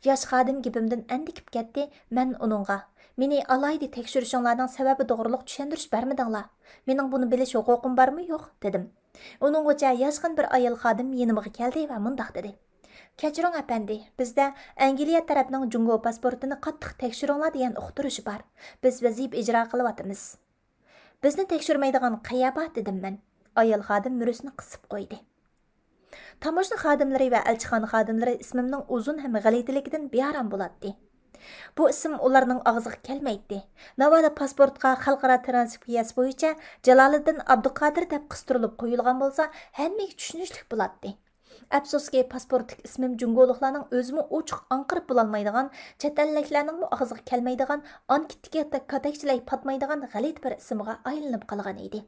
ياش خادىم گېپىمدىن ئەندىكىپ كەتتى، مەن ئۇنىڭغا، مېنى ئالاھىدە تەكشۈرۈشۈڭلارنىڭ سەۋەبى توغرۇلۇق چۈشەندۈرۈش بەرمىدىڭلار. مېنىڭ بۇنى بىلىش ھوقۇقۇم بارمۇ يوق دېدىم. ئۇنىڭغىچە ياشقىنا بىر ئايال خادىم يېنىمغا كەلدى ۋە مۇنداق دېدى. كەچۈرۈڭ ئەپەندى، بىزدە ئەنگلىيە تەرەپنىڭ جۇڭگو پاسپورتىنى قاتتىق تەكشۈرۈڭلار دېگەن ئۇقتۇرۇشى بار. بىز ۋەزىپە ئىجرا قىلىۋاتىمىز. بىزنى تەكشۈرمەيدىغان قەيەر بار؟ دېدىم مەن. ئايال خادىم مۈرىسىنى قىسىپ قويدى. تاموژنا خادىملىرى ۋە ئەلچىخانا خادىملىرى ئىسمىمنىڭ ئۇزۇن ھەم غەلىتىلىكىدىن بىئارام بولاتتى. بۇ ئىسىم ئۇلارنىڭ ئاغزىغا كەلمەيتتى. ناۋادا پاسپورتقا خەلقئارا تىرانسكرىپسىيەسى بويىچە جالالىدىن ئابدۇقادىر دەپ قىستۇرۇلۇپ قويۇلغان بولسا، ھەممىگە چۈشىنىشلىك بولاتتى. ئەپسۇسكى، پاسپورتتىكى ئىسمىم جۇڭگولۇقلارنىڭ ئۆزىمۇ ئوچۇق ئاڭقىرىپ بولالمايدىغان، چەت ئەللىكلەرنىڭمۇ ئاغزىغا كەلمەيدىغان، ئانكىتتىكى كاتەكچىلەي پاتمايدىغان غەلىتە بىر ئىسىمغا ئايلىنىپ قالغان ئىدى.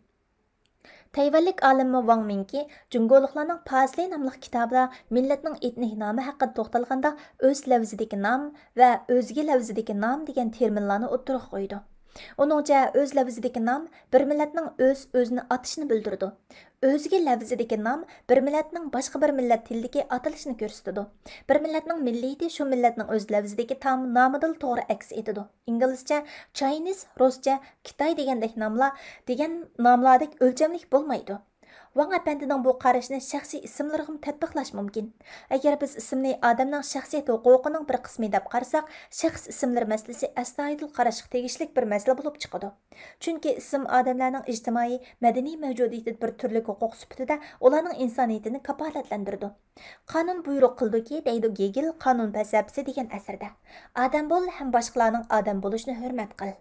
تەيۋەنلىك ئالىم ۋاڭ مىڭكى جۇڭگولۇقلارنىڭ پازىلى ناملىق كىتابىدا مىللەتنىڭ ئېتنىك نامى ھەققىدە توختالغاندا، ئۆز لەۋزىدىكى نام ۋە ئۆزگە لەۋزىدىكى نام دېگەن تېرمىنلارنى ئوتتۇرىغا قويىدۇ. ئۇنىڭچە، ئۆز لەۋزىدىكى نام بىر مىللەتنىڭ ئۆز ئۆزىنى ئاتىشىنى بىلدۈرىدۇ. ئۆزگە لەۋزىدىكى نام بىر مىللەتنىڭ باشقا بىر مىللەت تىلىدىكى ئاتىلىشىنى كۆرسىتىدۇ. بىر مىللەتنىڭ مىللىيىتى شۇ مىللەتنىڭ ئۆز لەۋزىدىكى تام-، نامىدىلا توغرا ئەكس ئېتىدۇ. ئىنگلىزچە چاينىز، رۇسچە كىتاي دېگەندەك ناملار، دېگەن ناملاردەك ئۆلچەملىك بولمايدۇ. ۋاڭ ئەپەندىنىڭ بۇ قارىشىنى شەخسىي ئىسىملىرىغىمۇ تەتبىقلاش مۇمكىن. ئەگەر بىز ئىسىمنى ئادەمنىڭ شەخسىيەت ھوقۇقىنىڭ بىر قىسمى دەپ قارىساق، شەخس ئىسىملىرى مەسىلىسى ئەستايىدىل قاراشقا تېگىشلىك بىر مەسىلە بولۇپ چىقىدۇ. چۈنكى ئىسىم ئادەملەرنىڭ ئىجتىمائىي، مەدەنىي مەۋجۇدىيىتىدە بىر تۈرلۈك ھوقۇق سۈپىتىدە ئۇلارنىڭ ئىنسانىيىتىنى كاپالەتلەندۈرىدۇ. قانۇن بۇيرۇق قىلىدۇكى، دەيدۇ گېگېل قانۇن پەلسەپىسى دېگەن ئەسىرىدە، ئادەم بول ھەم باشقىلارنىڭ ئادەم بولۇشىنى ھۆرمەت قىل.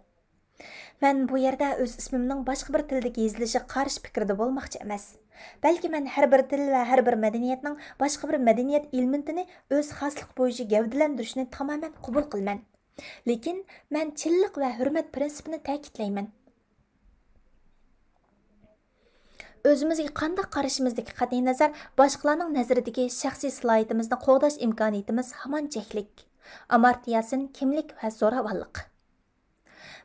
مەن بۇ يەردە ئۆز ئىسمىمنىڭ باشقا بىر تىلدىكى يېزىلىشىغا قارشى پىكىردە بولماقچى ئەمەس. بەلكى مەن ھەر بىر تىل ۋە ھەر بىر مەدەنىيەتنىڭ باشقا بىر مەدەنىيەت ئېلېمېنتىنى ئۆز خاسلىقى بويىچە گەۋدىلەندۈرۈشىنى تامامەن قوبۇل قىلىمەن. لېكىن مەن چىنلىق ۋە ھۆرمەت پىرىنسىپىنى تەكىتلەيمەن. ئۆزىمىزگە قانداق قارىشىمىزدىكى قەتئىينەزەر باشقىلارنىڭ نەزىرىدىكى شەخسىي سالاھىيىتىمىزنى قوغداش ئىمكانىيىتىمىز ھامان چەكلىك. ئامارتيا سېن، كىملىك ۋە زوراۋانلىق.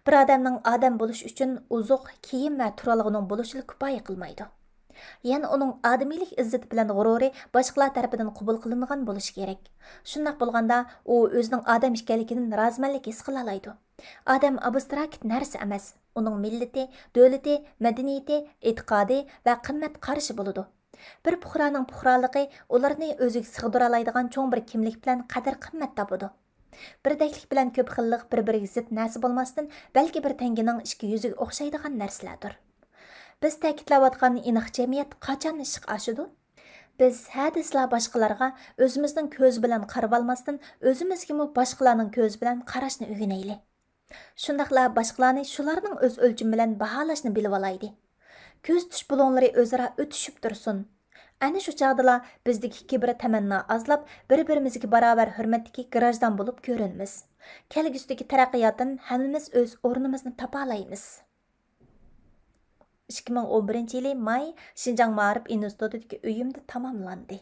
بىر ئادەمنىڭ ئادەم بولۇش ئۈچۈن ئوزۇق، كىيىم ۋە تۇرالغۇنىڭ بولۇشىلا كۇپايە قىلمايدۇ. يەنە ئۇنىڭ ئادىمىيلىك ئىززىتى بىلەن غۇرۇرى باشقىلار تەرىپىدىن قوبۇل قىلىنىدىغان بولۇشى كېرەك. شۇنداق بولغاندا، ئۇ ئۆزىنىڭ ئادەم ئىكەنلىكىدىن رازىمەنلىك ھېس قىلالايدۇ. ئادەم ئابستراكت نەرسە ئەمەس، ئۇنىڭ مىللىتى، دۆلىتى، مەدەنىيىتى، ئېتىقادى ۋە قىممەت قارىشى بولىدۇ. بىر پۇقرانىڭ پۇقرالىقى ئۇلارنى ئۆزىگە سىغدۇرالايدىغان چوڭ بىر كىملىك بىلەن قەدىر-قىممەت تاپىدۇ. بىردەكلىك بىلەن كۆپ خىللىق بىر-بىرىگە زىت نەرسە بولماستىن، بەلكى بىر تەڭگىنىڭ ئىككى يۈزىگە ئوخشايدىغان نەرسىلەردۇر. بىز تەكىتلەۋاتقان ئىناق جەمئىيەت قاچان ئىشقا ئاشىدۇ؟ بىز ھە دېسىلا باشقىلارغا ئۆزىمىزنىڭ كۆزى بىلەن قارىۋالماستىن، ئۆزىمىزگىمۇ باشقىلارنىڭ كۆزى بىلەن قاراشنى ئۆگىنەيلى. شۇنداقلا باشقىلارنى شۇلارنىڭ ئۆز ئۆلچىمى بىلەن باھالاشنى بىلىۋالايلى. كۆزىتىش بۇلۇڭلىرى ئۆزئارا ئۆتۈشۈپ تۇرسۇن. ئەنە شۇ چاغدىلا بىزدىكى كىبىر تەمەننا ئازلاپ، بىر-بىرىمىزگە باراۋەر ھۆرمەتتىكى گراژدان بولۇپ كۆرۈنىمىز. كەلگۈسىدىكى تەرەققىياتتىن ھەممىمىز ئۆز ئورنىمىزنى تاپالايمىز. ئىككى مىڭ ئون بىرىنچى يىلى ماي شىنجاڭ مائارىپ ئىنستىتۇتىدىكى ئۆيۈمدە تاماملاندى.